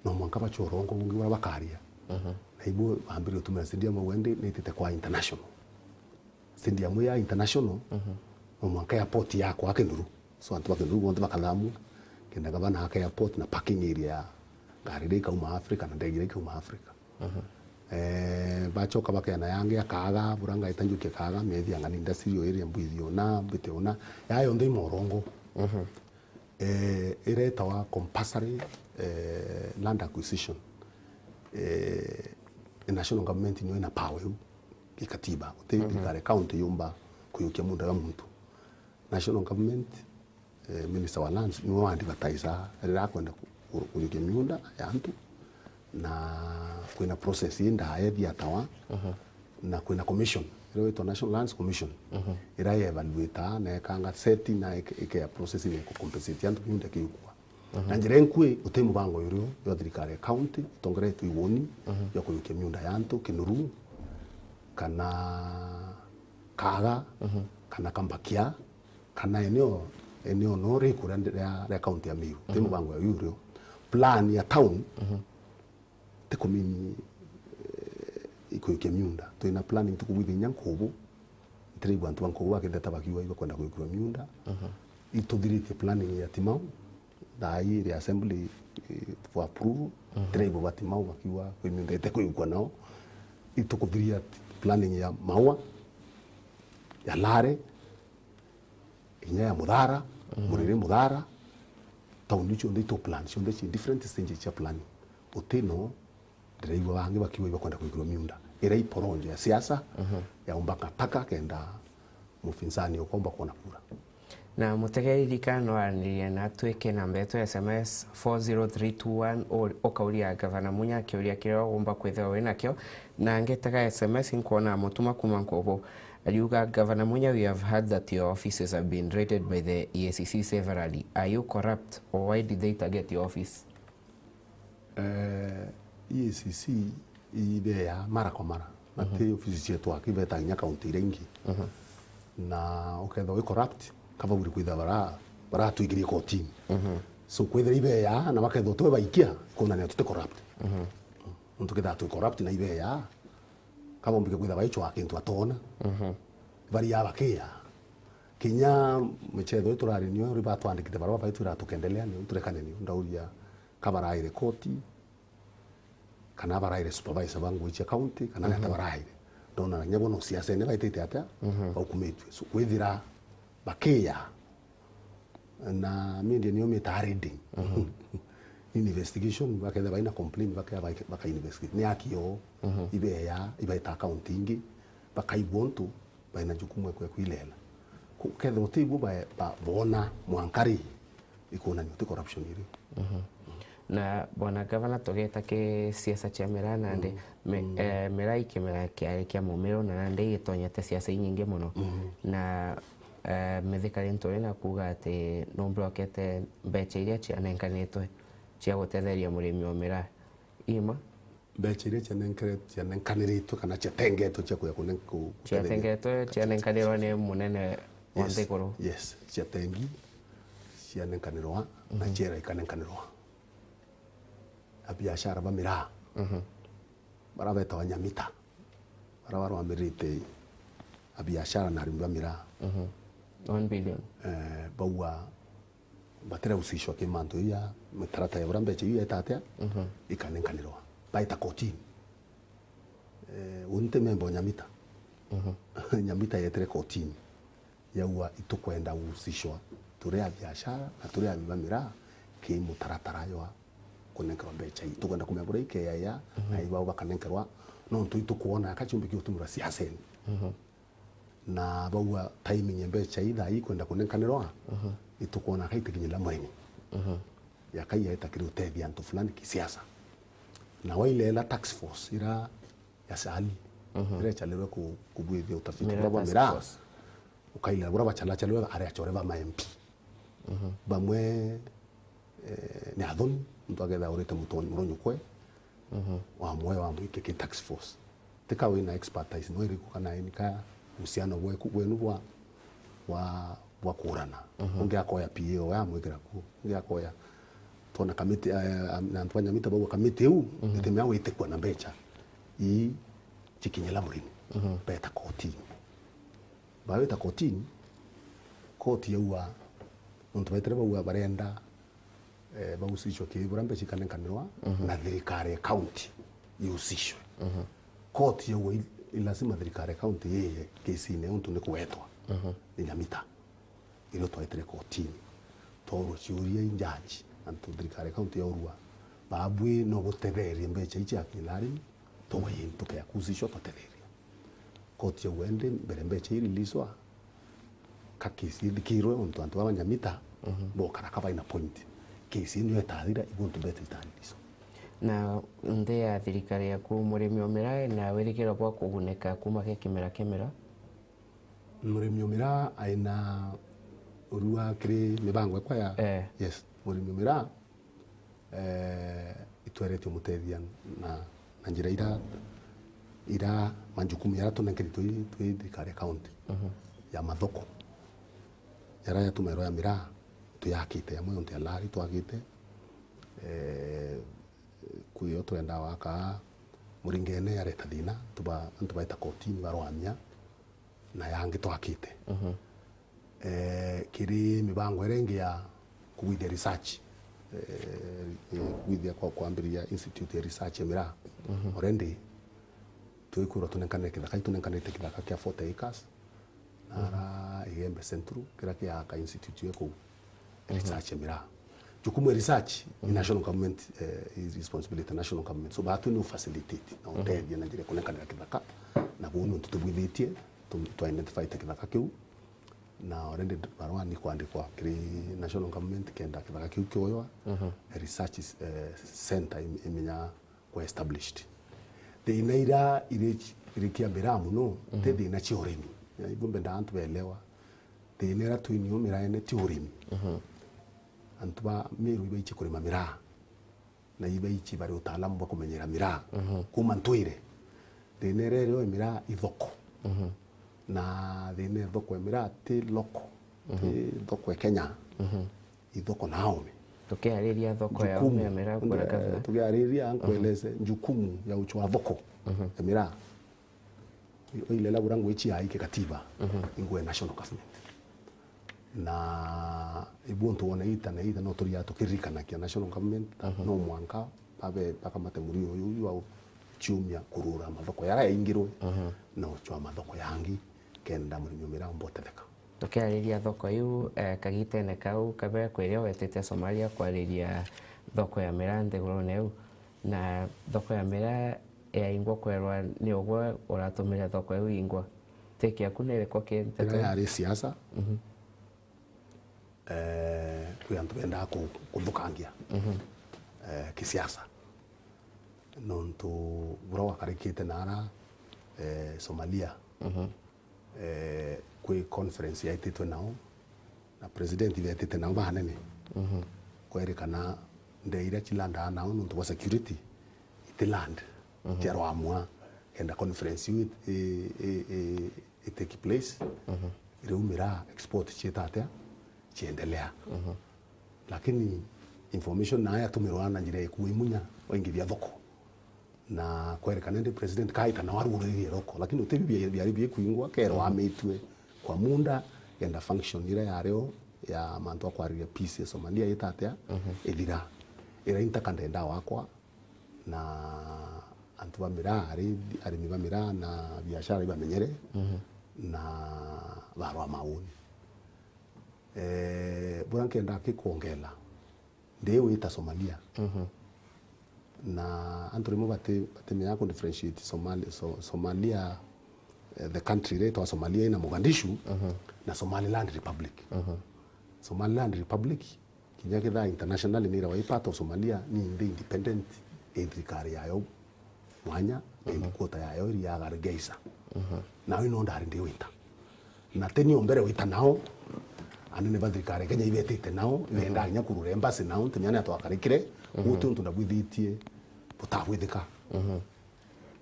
no mwanka bachore Orongo bungi buria bakaria. Mhm. Na ibu bambire gutumira stadium au endi ni itite kwa international. Stadium ya international, mhm, no mwanka airport yakwa Kinduru. So antu ba Kinduru bonthe bakathamua, kenda gavana aka airport na parking area ya ngari iria ikauma Africa na ndege iria ikauma Africa. Mhm. Eh, bachoka bakeana yangi akaga, bura ngaita njukia kaga, methi ang'ani industry area mbwithi ona, mbite ona. Ya yonthe i Morongo. Mhm. Eh, iretawa compulsory, eh, land acquisition. Eh, national government nio ina power iu gikatiba. Uti, mhm, thirikari county yumba kuyukia munda ya muntu. National government, eh, minister wa lands niwe wa advertise riria akwenda ku-, ku-, kujukia miunda ya antu, na kwina process indaaya thiatawa, na kwina commission iria witwa National Lands Commission, iria yevaluataa na ekanga seti na ike-, ikea process ya ku-, compensate antu miunda ikiukua. Na njira inkui, guti mubango urio jwa thirikari ya county itongeretwe i woni jwa kujukia miunda ya antu Kinuru, kana Kaga, kana Kambakia, kana eneo, eneo no rikuria ria, ria county ya Meru. Guti mubango ya urio. Plan ya town ti kumini, eh, ikujukia miunda. Twina planning tukubwithia inya Nkubu. Ntiraigua antu ba Nkubu bakitheta bakiuga ibakwenda kujukia miunda. Ituthiritie planning ya Timau. Thaa ii iri assembly, eh, for approval. Ntiraigua ba Timau bakiuga kwi miunda ite kujukia nao. Itukuthiria planning ya Maua, ya Lare, inya ya Muthara, Muriri Muthara, tauni cionthe itu plan, cionthe ci different stages cia planning. Utino ndiraigua bangi bakiuga ibakwenda kwikirwa miunda. Ira i porojo ya siasa, ya umba ngataka kenda mufinsani ukomba kwona kura. Na mutegeri ririkana no aranirie na atwike namba yetu ya S M S four zero three two one, u-, ukauria Gavana Munya kiuria kiria ugomba kwithirwa wi nakio. Na ngitega S M S, nkwona mutuma kuma Nkubu. Ariuga, "Gavana Munya, we have heard that your offices have been raided by the E A C C severally. Are you corrupt, or why did they target your office?" Eh, E A C C ibeya mara kwa mara. Na ti ofisi cietu aki, ibeta kinya kaunti iria ingi. Na ukethirwa wi corrupt, kaba buri kwithirwa bara-, baratwikirie kotini. So, kwithira ibeya na bakethirwa twe baikia, ikonania tuti corrupt. Nontu kethirwa twi corrupt na ibeya, kaba umbike kwithirwa baichwa kintu atoona. Baria bakia. Kinya michetho iturari nio ri batwandikite barua baitwira tukendelea nio turekane nio. Ndauria ka baraire koti, kana baraire supervisor ba ngui cia county, kana ni ata baraire. Ndona kinya bono siasene baitite atia, baukumitue. So, kwithira bakia, na media nio mitaga raiding. Investigation, bakethira baina complain, bakea baka-, baka investigate. Ni aki o, ibeya, ibaita county ingi, bakaigua untu, baina jukumu ekwe kwilela. Ku-, kethirwa ti ibo ba-, ba-, boona mwanka ri, ikwonania ti corruption iri. Na bwana gavana, tugeta ki siasa cia miraa nandi, mi-, eh, miraa i kimera kiari kia mumiro na nandi igitonyete siasa inyingi mono. Na, eh, mithikari nturi na kuuga ati numbirokete mbecha iria cianenkanitwe cia gutetheria murimi wa miraa. Ima? Mbecha iria cianenkere-, cianenkaniritwe kana ciatengetwe cia kuja kunen-, ku-, kutetheria. Ciatengetwe, cianenkanirwa ni munene wa nthiguru. Yes, yes. Ciatengi, cianenkanirwa, na ciera ikanenkanirwa abiashara ba miraa. Bara betawa Nyamita. Bara barwamirite abiashara na arimi ba miraa. One billion. Eh, bauga batirehusishwa ki mantu ya mitaratara ya buria mbecha iu yeta atia, ikanenkanirwa. Baita kotini. Eh, uni ti memba o Nyamita. Nyamita yetire kotini. Yaua itukwenda guhusishwa turi a biashara na turi arimi ba miraa ki mutaratara jwa kunenkerwa mbecha ii. Tukwenda kumenya buria ikeeja na ibao bakanenkerwa, nontu itukwona ka ciumbi kigutumirwa siasene. Na bauga timing ya mbecha ii thaa ii kwenda kunenkanirwa, itukwona ka itikinyira murimi. Yaka yaeta kiri utethia antu fulani kisiasa. Na wailela task force ira ya Sali, ira ichalirwe ku-, kubwithia utafiti buria bwa miraa, ukailela buria bachalachalirwe ari achore ba ma M P. Bamwe, eh, ni athoni, muntu akethira urite mutonyi muronyukwe, wamwe wamwikia ki task force. Tika wina expertise no iriku kana eni ka uhusiano bweku, bwenu bwa, bwa, bwa kuurana. Ungi akoya P A owe amwikira kuo, ungi akoya, twona kamiti, eh, am-, na antu ba Nyamita bauga kamiti iu, itimea witikua na mbecha ii cikinyira murimi. Beta kotini. Bawita kotini, koti yaua, nontu baitire bauga barenda, eh, bahusishwe kiri buria mbecha ikanenkanirwa na thirikari ya county ihusishwe. Koti yaua i, i lazima thirikari ya county yiye kesi-ini untu ni kuwetwa ni Nyamita. Irio twaitire kotini, twaurwa ciuria i njaji, antu thirikari ya county yaurwa, babwi no butetherie mbecha ici akinyira arimi, tuwe tukea kuhusishwa tutetherie. Koti yauga indi mbere mbecha ii releasewa, ka kesi ithikirwe, untu antu baba Nyamita bokara ka baina point. Kesi ino itathira, ibu ntu bete itani iso. Na nthi ya thirikari yaku, murimi o miraa ena wirigiro bwa kugunika kuma gi kimera kia miraa? Murimi o miraa aina urua kiri mibango ekwa ya, eh, yes, murimi o miraa, eh, itweretio mutethia na, na njira ira, ira majukumu yara tunenkeritwe twi, twi thirikari ya county, mhm, ya mathoko yara yatumairwa ya miraa, tuyakite yamwe yonte ya lari twakite, eh, kwi yo twenda waka muringene yareta thina, antu ba, antu baita kotini barwamia, na yangi twakite. Mhm. Eh, kiri mibango iria ingi ya kugwithia research, eh, kugwithia kwa kwambiriria institute ya research ya miraa, mhm, already twikwirwa tunenkanire kithaka, itunenkanirite kithaka kia forty acres, nara Igembe Central, kiria kiaka institute ya kuu, mhm, research ya miraa. Jukumu ya research ni, mhm, national government, eh, is responsibility, national government. So, batu ni u facilitate na, mhm, utethia na njira ya kunenkanira kithaka, na buu ni untu tubwithitie, tu, tu identify kithaka kiu, na already barua ni kwandikwa kiri national government kenda kithaka kiu kioywa, mhm, research is, eh, center im-, imenya kwa established. Thina ira iri, iri kia miraa muno, mhm, ti thina cia urimi. Ya, ibu mbendaa antu belewa. Thina ira twinio miraene ti urimi. Mhm. Antu ba Meru ibaichi kurima miraa. Na ibaichi bari utaalamu bwa kumenyera miraa. Mhm. Kuma ntwire. Thina ira irio miraa ithoko. Mhm. Na thina ithoko ya miraa ti loko. Mhm. Ti thoko ya Kenya. Mhm. Ithoko na aome. Tukiariria thoko ya aome ya miraa, bwana gavana. Tukiariria, nkueleze, jukumu ya uchwa thoko, mhm, ya miraa. Ile labda ngwichi ya kikatiba, mhm, ingwe national government. Na ibu ntu wona ita na ita no turia tukiririkanagia national government, mhm, no mwanka babe bakamate murio uyu, uyu au chiumia kurura mathoko yara yaingirwe, mhm, na uchwa mathoko yangi, kenda murimi o miraa mbotetheka. Tukiariria thoko iu, eh, kagitene kau kabe kwiria wetite Somalia kwariria thoko ya miraa nthigurune iu, na thoko ya miraa yaingwa kwerwa ni ugwe uratumire thoko iu ingwa. Take yaku ni iriku ki nteto iu? Iria yari siasa, mhm, eh, kwi antu bendaa ku, kuthukangia, mhm, eh, kisiasa. Nontu buria gwakarikite nara, eh, Somalia, mhm, eh, kwi conference yaititwe nao, na president ibetite nao banene. Mhm. Kwerikana ndee iria chilandaa nao nontu bwa security, iti land, mhm, chiarwamwa kenda conference iu i, i, i, i take place. Mhm. Riu miraa export chiita atia? Chiendelea. Mhm. Lakini information nayo yatumirwa na njira ya ikua imunya, waingithia thoko. Na kwerikana ndi president kaita na waruguririe thoko, lakini uti bia, biari bikwingwa, kerwa, mhm, amitue kwa muda, kenda function iria yario ya mantu a kwariria peace ya Somalia ita atia, mhm, ithira. Ira intaka ndenda wakwa, na antu ba miraa, ari, arimi ba miraa na biashara ibamenyere, mhm, na barwa mauni. Eh, buria nkenda akikwongela, ndi wita Somalia. Mhm. Na antu rimwe bati, batimenya ku differentiate Somali-, So-, Somalia, eh, the country iria itwa Somalia ina Mogadishu, mhm, na Somaliland Republic. Mhm. Somaliland Republic, kinya kithaa internationally ni irawa i part of Somalia, ni nthi independent, i thirikari yayo mwanya, na, mhm, headquarter yayo iri ya Hargeisa. Mhm. Nayo ino ndari ndi wita. Na teni o mbere wita nao, anene ba thirikari ya Kenya ibetite nao, mhm, ibendaa kinya kurura embassy nao, ntimenya ni atwakarikire, mhm, guti untu ndabwithitie butabwithika. Mhm.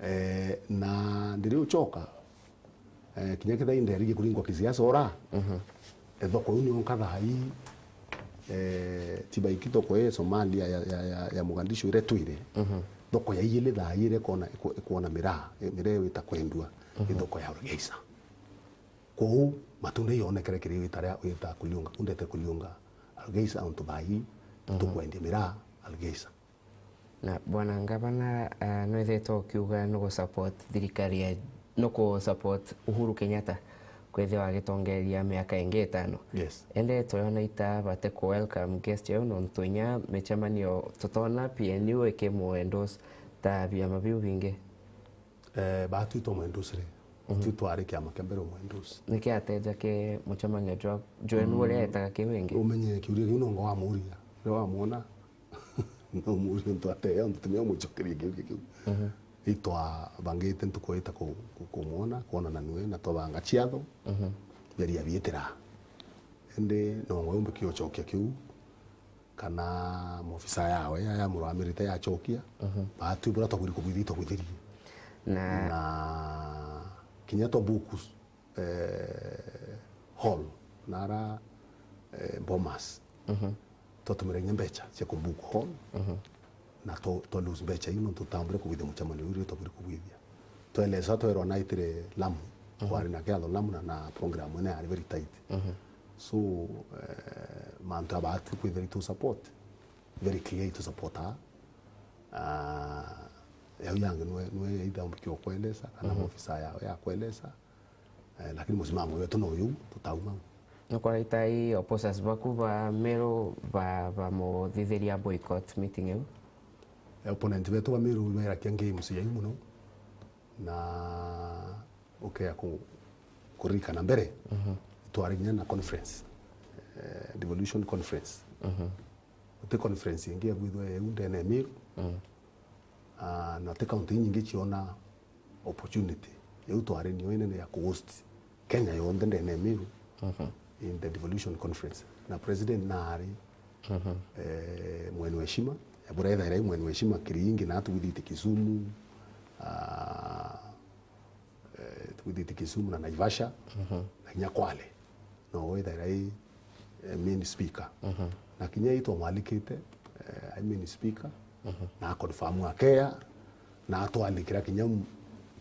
Eh, na ndiri uchoka, eh, kinya kethira inderigie kuringwa kisiasa ora, mhm, eh, thoko iu nio nkathaa ii, eh, tibaiki thoko ii Somalia ya, ya, ya, ya Mogadishu iria twire. Mhm. Thoko ya ijiri thaa ii iria ikona, iku-, ikwona miraa, eh, miraa iwita kwendua, ni, mhm, thoko ya Hargeisa. Kwou matunda ionekere kiri wita ria wita Kuliunga, undete Kuliunga, Hargeisa, antu thaa ii, mhm, tukwendia miraa Hargeisa. Na bwana ngavana, ah, nwithitwe ukiuga nugu support thirikari ya, nuku support Uhuru Kenyatta kwithirwa agitongeria miaka ingi itano. Yes. Indi tuyona ita bati ku welcome guest yau nontu inya micemanio tutona P N U ikimu endorse ta biama biu bingi. Eh, batu itwa mwendorse ri? Mhm. Tu twari kiama kia mbere umwendorse. Niki ateja ki mucemanio jwa, jwenu, mm, uria etaga kiu ingi? Umenye kiuria kiu nongo wamuria. Wamwona, no umurie untu atee, untu tumia umucokerie kiuria kiu. Mhm. Itwabangite ntuku ita ku-, ku-, kumwona, kwonana nwe, na twabanga ciatho, mhm, biaria bietira. Indi no ngwe umbikie ucokia kiu, kana mobisa yawe ya, ya muramirite yacokia, mhm, baatwi buria twabwiri kubwithia twabwithirie. Na na kinya twa buku, eh, hall, nara, eh, Bomas. Mhm. Twatumira kinya mbecha cia kubuku hall, mhm, na twa, twa lose mbecha iu nontu tutambire kubwithia mucemanio uu riria twabwiri kubwithia. Twelesa twerwa naitire Lamu, mhm, kwari na kiatho Lamu na, na program ene yari very tight. Mhm. So, eh, mantu abaati kwithira itu support, very clear itu support a. Ah, yau yangi nwe, nwe either umbikie ukwelesa, kana, mhm, ofisa yawe yakwelesa. Eh, lakini musimamo wetu no uyu, tutauma. Nukwaraita i opposers baku ba Meru ba, bamuthithiria boycott meeting iu? Eh, opponent betu ba Meru berakia games yaiu muno, na ukea ku-, kuririkana mbere, mhm, twari kinya na conference, eh, devolution conference. Mhm. Guti conference ingi yabwithwa eu ndene ya Meru. Mm. Ah, na ti county inyingi ciona opportunity. Iu twari nio inene ya ku-host Kenya yonthe ndene ya Meru, mhm, in the devolution conference. Na president naari, mhm, eh, Mheshimiwa, ya buria ethaira i Mheshimiwa Kiringi, na atwithite Kisumu, ah, eh, twithite Kisumu na Naivasha, mhm, na kinya Kwale. No withaira i, eh, main speaker. Mhm. Na kinya i twamwalikite, eh, i main speaker, mhm, na confirm akea, na atwalikira kinya m-,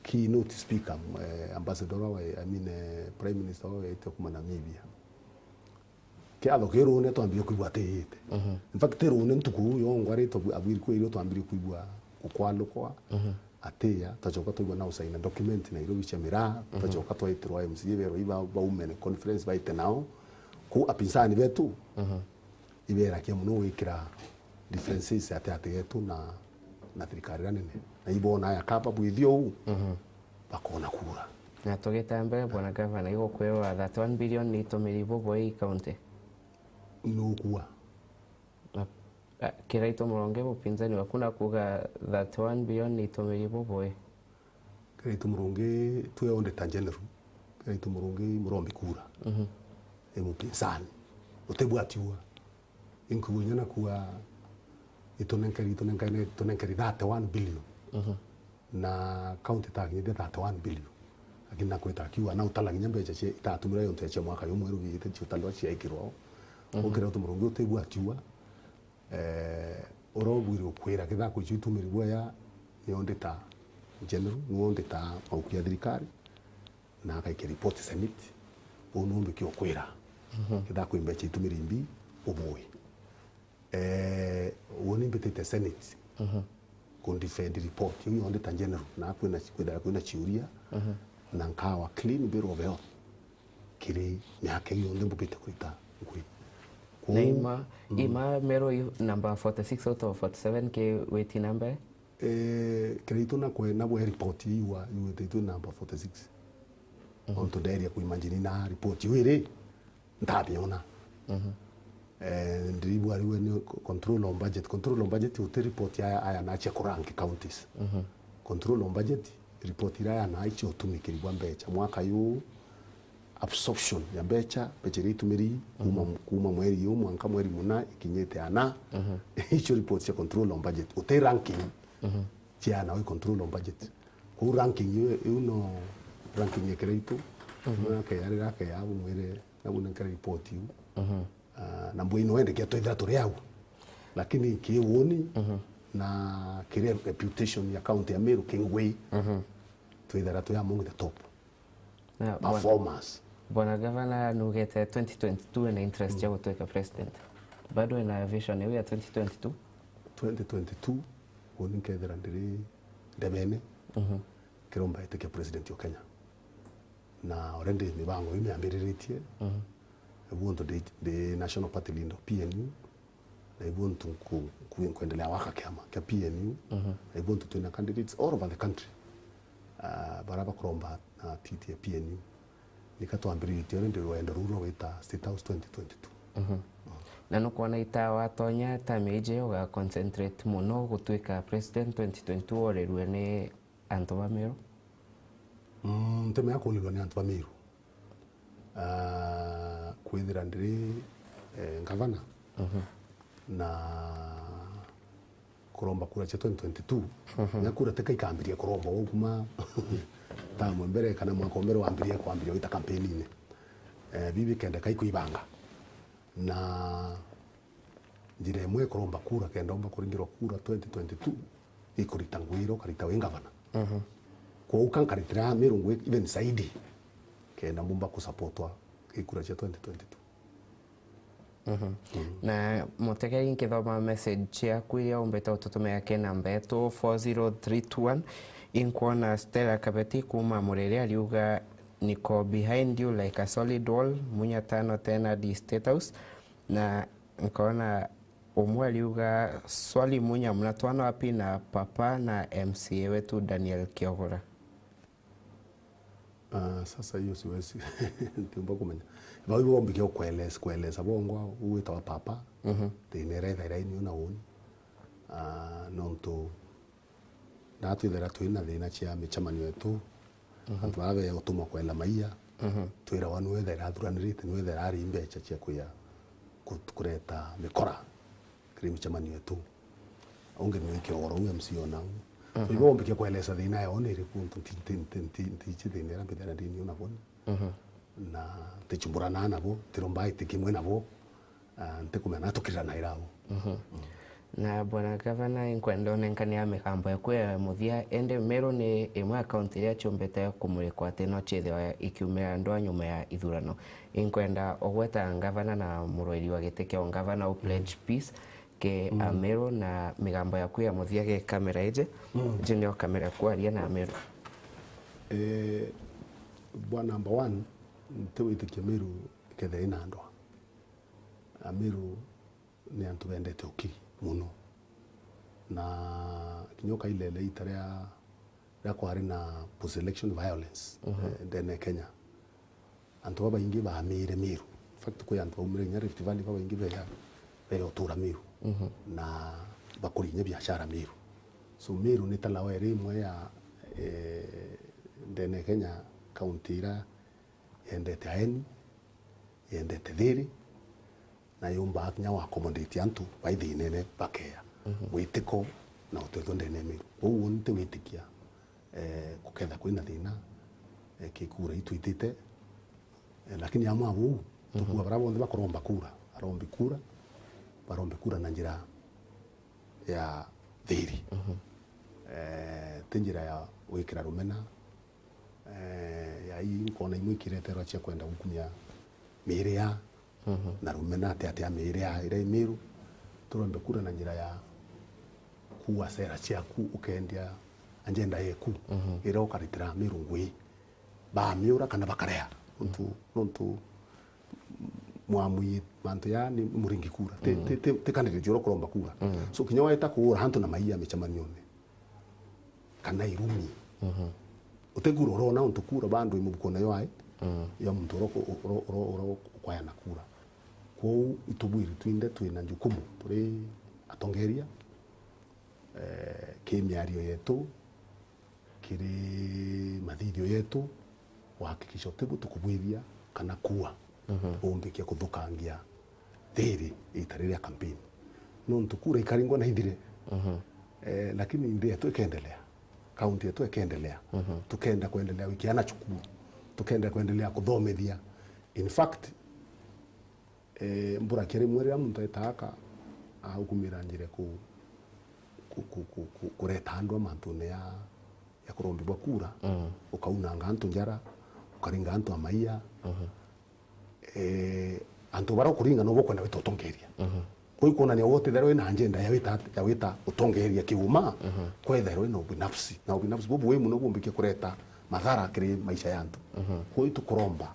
keynote speaker, m-, eh, ambassador wa, I mean, eh, prime minister wa wete kuma Namibia. Kiatho kiu rune twambire kwigua atiite. Mhm. In fact, rune ntuku yongwa ri twabu-, abwiri kwiri twambire kwigua gukwalukwa, mhm, atia, twacoka twaigua na usaina document Nairobi cia miraa, mhm, twacoka twaitirwa M C A berwa iba, baume ni conference baite nao. Ku apinsani betu, mhm, iberakia muno gwikira differences ati ati yetu na, na thirikari iria nene. Na ibona aya kaba bwithio uu, mhm, bakona kura. Na tugita mbere, bwana gavana, igukwirwa thirty-one billion ni itumiri bubwe i county? Nukua. Na, a, Kiraitu Murungi mupinzani waku na kuuga thirty-one billion ni itumiri bubwe. Kiraitu Murungi twi auditor general. Kiraitu Murungi murombi kura. Mhm. E mupinzani. Utibwatiua. Inkuigua inya nakua itunenkeri, itunenkeri, itunenkeri thirty-one billion. Mhm. Na county itakinyithia thirty-one billion. Lakini nakwita akiuga na utala kinya mbecha cia itatumira yontu ya cia mwaka yumwe rugiite ciutalwa ciaikirwa. Mhm. Ukira utu Murungi utibwatiua. Eh, urobwire ukwira kithako icio itumiri bwaya ni auditor general, ni auditor mauku ya thirikari. Na agaikia report Senate, uu numbikia ukwira. Mhm. Kethira kwi mbecha itumiri mbi, ubui. Eh, uu ni mbitite Senate, mhm, ku defend report iu yonthe ta general, na kwina, kwithira kwina ciuria, mhm, na nkawa clean bill of health kiri miaka iu yonthe mbukite kurita ngui. Na ima, mm, ima Meru i number forty-six out of forty-seven ki witi na mbere? Eh, Kiraitu nakwe nabwe report iu iwa, iwititwe number forty-six. Mhm. Ontu nderia kuimagine na report iu iri, ntamiona. Mhm. Eh, ndirigua riu ni co-, control on budget. Control on budget uti report aya, aya na cia kurank counties. Mhm. Control on budget, report ira aya na icio utumikiri bwa mbecha. Mwaka yu, absorption ya mbecha, mbecha iria itumiri kuma, mhm, kuma mweri yu mwanka mweri muna ikinyite ana. Mhm. Icio report cia control on budget. Uti ranking, mhm, cia ana wi control on budget. Kuu ranking iu, iu no ranking ya Kiraitu. Mhm. Nake yari rake ya bumwire, na bune nkere report iu. Mhm. Ah, na mbwino wende kia twithira turi au. Lakini ki woni, mhm, na kiri reputation ya county ya Meru kingwi, mhm, twithira twi among the top. Na bwana, performers. Bwana Gavana nugete twenty twenty-two ena interest, mm, ya gutwika president. Bado ena vision iu ya twenty twenty-two? Twenty twenty-two, uni nkethira ndiri ndebene, mhm, kiromba itikia president o Kenya. Na already mibango iu miambiriritie. Mhm. Ibu untu ndi, ndi national party leader P N U, na ibu untu nku-, nku-, nkwendelea waka kiama kia P N U, mhm, na ibu untu twina candidates all over the country, ah, baria bakuromba na titi ya P N U. Nika twambiritie already rwendo ruu rwa gwita State House twenty twenty-two. Mhm. Mm. Na nukwona ita watonya term iji uga concentrate muno gutwika president twenty twenty-two orirwe ni antu ba Meru? Mm, ntimenya kuurirwa ni antu ba Meru. Ah, kwithira ndiri, eh, ngavana, na kuromba kura cia twenty twenty-two, na kura tika ikambiria kuromba uu kuma tamu mbere kana mwaka mbere wambirie kwambiria wita kampeni-ini. Eh, bibi kenda kai kuibanga. Na njira imwe kuromba kura kenda umba kuringirwa kura twenty twenty-two, ikurita ngwiro, ukarita wi ngavana. Kwou ka nkaritira Meru ngwi even saidi, kenda mbumba kusupportwa i kura cia twenty twenty-two. Na mutegeri, nkithoma message ciaku iria umbite ututumira ki namba yetu four zero three two one, inkwona Stella Kabeti kuma Murere ariuga, "Niko behind you like a solid wall, Munya tano ten hadi State House." Na nkona umwe ariuga, "Swali Munya, mnatoana wapi na papa na M C A wetu Daniel Kiogora?" Ah, sasa hiyo siwezi ntiumba kumenya. Bau ibo bombike kueleza, kueleza bongwa uu witawa papa. Thina iria ithaira ini una uni. Ah, nontu na twithira twina thina cia micemanio yetu, antu bara be utumwa kwela maia, twirawa niwe ithaira athuranirite, niwe ithaira ari mbeca cia kuya ku-, kureta mikora kiri micemanio yetu. Ungi ni wiki oro u M C O nau. So, ibo bombike kueleza thina yao ni iriku, ntu nti, nti, nti, nti, ntiici thina iria mbithira ndini una boni. Na ntichumburana nabo, ntiromba iti kimwe nabo. Ah, ntikumenya na tukirana irau. Na Bwana Gavana, inkwenda unenkania migambo yaku ya muthia, indi Meru ni imwe ya kaunti iria ciumbite kumurikwa ati no ciithirwa ikiumira ndwa nyuma ya ithurano. Inkwenda ugweta ngavana na murwiri wa giti kia ungavana u pledge peace ki Ameru na migambo yaku ya muthia gi kamera iji. Iji nio kamera kwaria na Ameru. Eh, bwa number one, ntiwitikia Meru ikethira ina ndwa. Ameru ni antu bendete ukiri muno. Na kinya ukailele ita ria, ria kwari na post-election violence, eh, ndene ya Kenya. Antu babaingi baamire Meru. In fact, kwi antu baumire kinya Rift Valley babaingi beya, beya utura Meru. Na bakuri kinya biashara Meru. So, Meru ni ta lawa iri imwe ya, eh, ndene ya Kenya, kaunti ira yendete aeni, yendete thiri, na yumbaa kinya wa accommodate antu bai thinene bakeya mwitiko na utethua ndene ya Meru. Kwou uni ntiwitikia, eh, guketha kwina thina, eh, kikura itwitite, eh, lakini amwe abuu, tukua bara bonthe bakuromba kura, arombi kura, barombi kura na njira ya thiri. Eh, ti njira ya gwikira rumena, eh, ya ii nkona imwe ikireterwa cia kwenda gukumia miiri ya na rumena ati ati ya miiri ya iria i Meru. Turombe kura na njira ya kuua sera ciaku, ukeendia agenda yeku iria ukaritira Meru ngui, bamiura kana bakarea. Nontu, nontu mwamui mantu ya ni muringi kura. Ti, ti, ti, ti candidate uria ukuromba kura. So kinya waita kuura antu na maia micemanione, kana irumi. Uti kura urona untu kura bandu imubuko nayo ai ya muntu ura uku-, ura, ura, ura ukwayana kura. Kwou itubwiri twinthe twina njukumu turi atongeria, eh, ki miario yetu, kiri mathithio yetu, wahakikisha uti bu tukubwithia kana kuua umbikia kuthukangia thiri ita riria campaign. Nontu kura ikaringwa na ithire. Eh, lakini nthi yetu ikendelea, kaunti yetu ikendelea. Tukenda kwendelea gwikiana cukuru, tukenda kwendelea kuthomithia. In fact, eh, mbura kia rimwe riria muntu aitaga ka-, agukumira njira ku-, ku-, ku-, ku-, ku-, kureta andu a mantune ya, ya kurombi bwa kura, ukaunanga antu njara, ukaringa antu amaia. Eh, antu bara ukuringa nobo ukwenda wita utongeria. Kwou ikwonania wote therwe na agenda ya wita, ya wita utongeria kiuma, kwetherwe na ubinafsi. Na ubinafsi bubu wi muno bumbikia kureta mathara kiri maisha ya antu. Kwou tukuromba,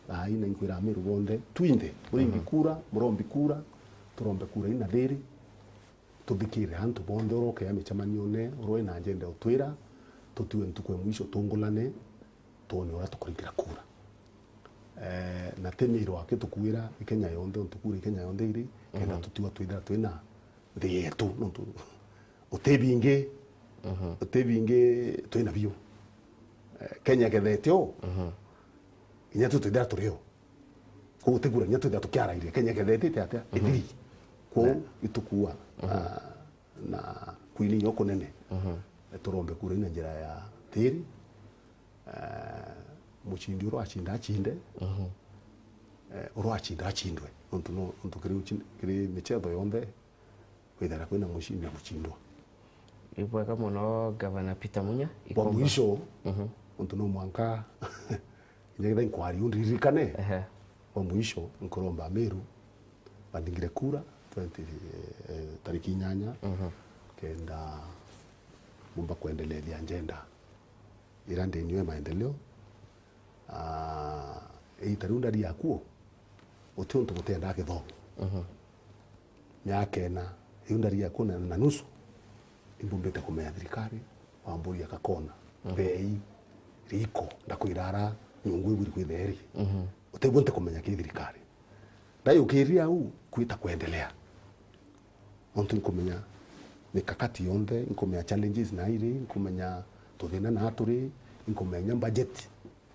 ai na inkwira Amiru bonthe, twinthe, muringi kura, murombi kura, turombe kura ina thiri, tuthikirire antu bonthe, uria ukea micemanione, uria wi na agenda utwira, tutiwe ntuku ya mwisho tungulane, twone uria tukuringira kura. Eh, na ti Miru aki tukuira, i Kenya yonthe, untu kuura i Kenya yonthe iri, kenda Mhm. tutiwa twithira twina nthi yetu, nontu uti bingi, Mhm. uti bingi twina bio. Eh, Kenya kethete o, Mhm. inya tu twithira turi o. Kwou uti kuura inya twithira tukiarairia, Kenya kethete ite atia? Mhm. Ithiri. Kwou Na- itukua, Mhm. ah, na kwini nyo kunene. Mhm. Turombe kuura ina njira ya tiri. Eh, mucindi uria wacinda acinde. Mhm. Eh, uria wacinda acindwe. Nontu no, nontu kiri uci-, kiri michetho yonthe, kwithira kwina mucindi na mucindwa. Ibwega muno, Gavana Peter Munya. Bwa Ikomba. Mwisho, Mhm. nontu no mwanka, inya kethira inkwari undiririkane. Ehe. Bwa mwisho, nkuromba Meru, bandingire kura twenty, eh, tariki inyanya, Mhm. kenda mumba kwendelethia agenda ira ndinio ya maendeleo. Ah, iita riu ndari yakuo, uti untu butiendaa kithomo. Mhm. Miaka ina, iu ndari yakuo na, na nusu, imbumbite kumenya thirikari, wamburia kakona, Mhm. bei, riko, ndakwira ara, nyungu ibu iriku itheeri. Mhm. Utiguo ntikumenya ki thirikari. Ndayukiria au, kwita kwendelea. Nontu inkumenya mikakati yonthe, inkumenya challenges na iri, inkumenya tuthina na turi, inkumenya budget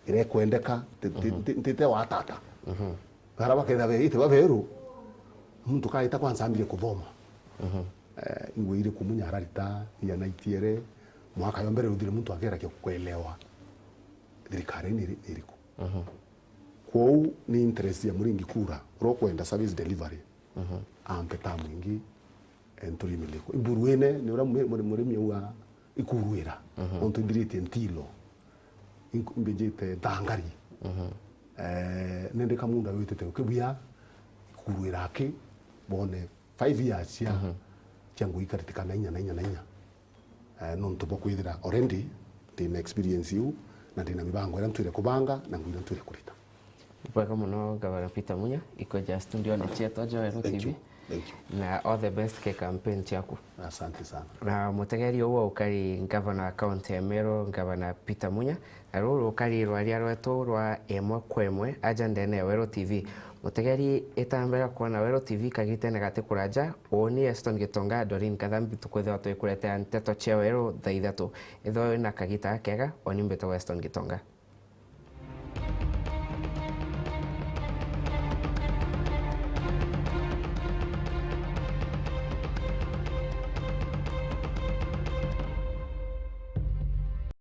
iria ikwendeka, nti-, nti-, Mhm. nti-, ntite watata. Mhm. Bara baketha beite baberu, muntu kaita kwanza ambire kuthoma. Mhm. Eh, ingwe iri kumunya ararita, ya naitiere, mwaka yo mbere uthire muntu akera kia kuelewa thirikari ni iri-, ni iriku. Mhm. Kwou ni interest ya Muringi Kura, uria ukwenda service delivery, Mhm. ampe tamu ingi, eh, nturime liku. Iburuine, ni uria mu-, mu-, murimi auga ikuruira, Mhm. nontu imbiritie ntilo, inku-, imbijite ntangari. Mhm. Eh, nindi kamunda witite ukibuya, ikuruira aki, bone five years cia, Mhm. cia ngui ikaritikana inya na inya na inya. Eh, nontu bwa kwithira already ndina experience iu, na ndina mibango iria ntwire kubanga, na ngui iria ntwire kurita. Bwega muno, Gavana Peter Munya, ikweja studione cietu ja Weru Thank T V. You. Thank you. Na all the best ke campaign ciaku. Asante sana. Na mutegeri uu wa ukari, Gavana wa kaunti ya Meru, Gavana Peter Munya, na ruu rukari rwaria rwetu rwa imwe kwa imwe aja ndene ya Weru T V. Mutegeri, itambira kwona Weru T V kagitene gati kuraja, uuni Eston Gitonga, Doreen Kathambi, tukwithirwa twikuretea nteto cia Weru thaa ithatu. Ethirwa wina kagita gakega, uuni mbitagwa Eston Gitonga.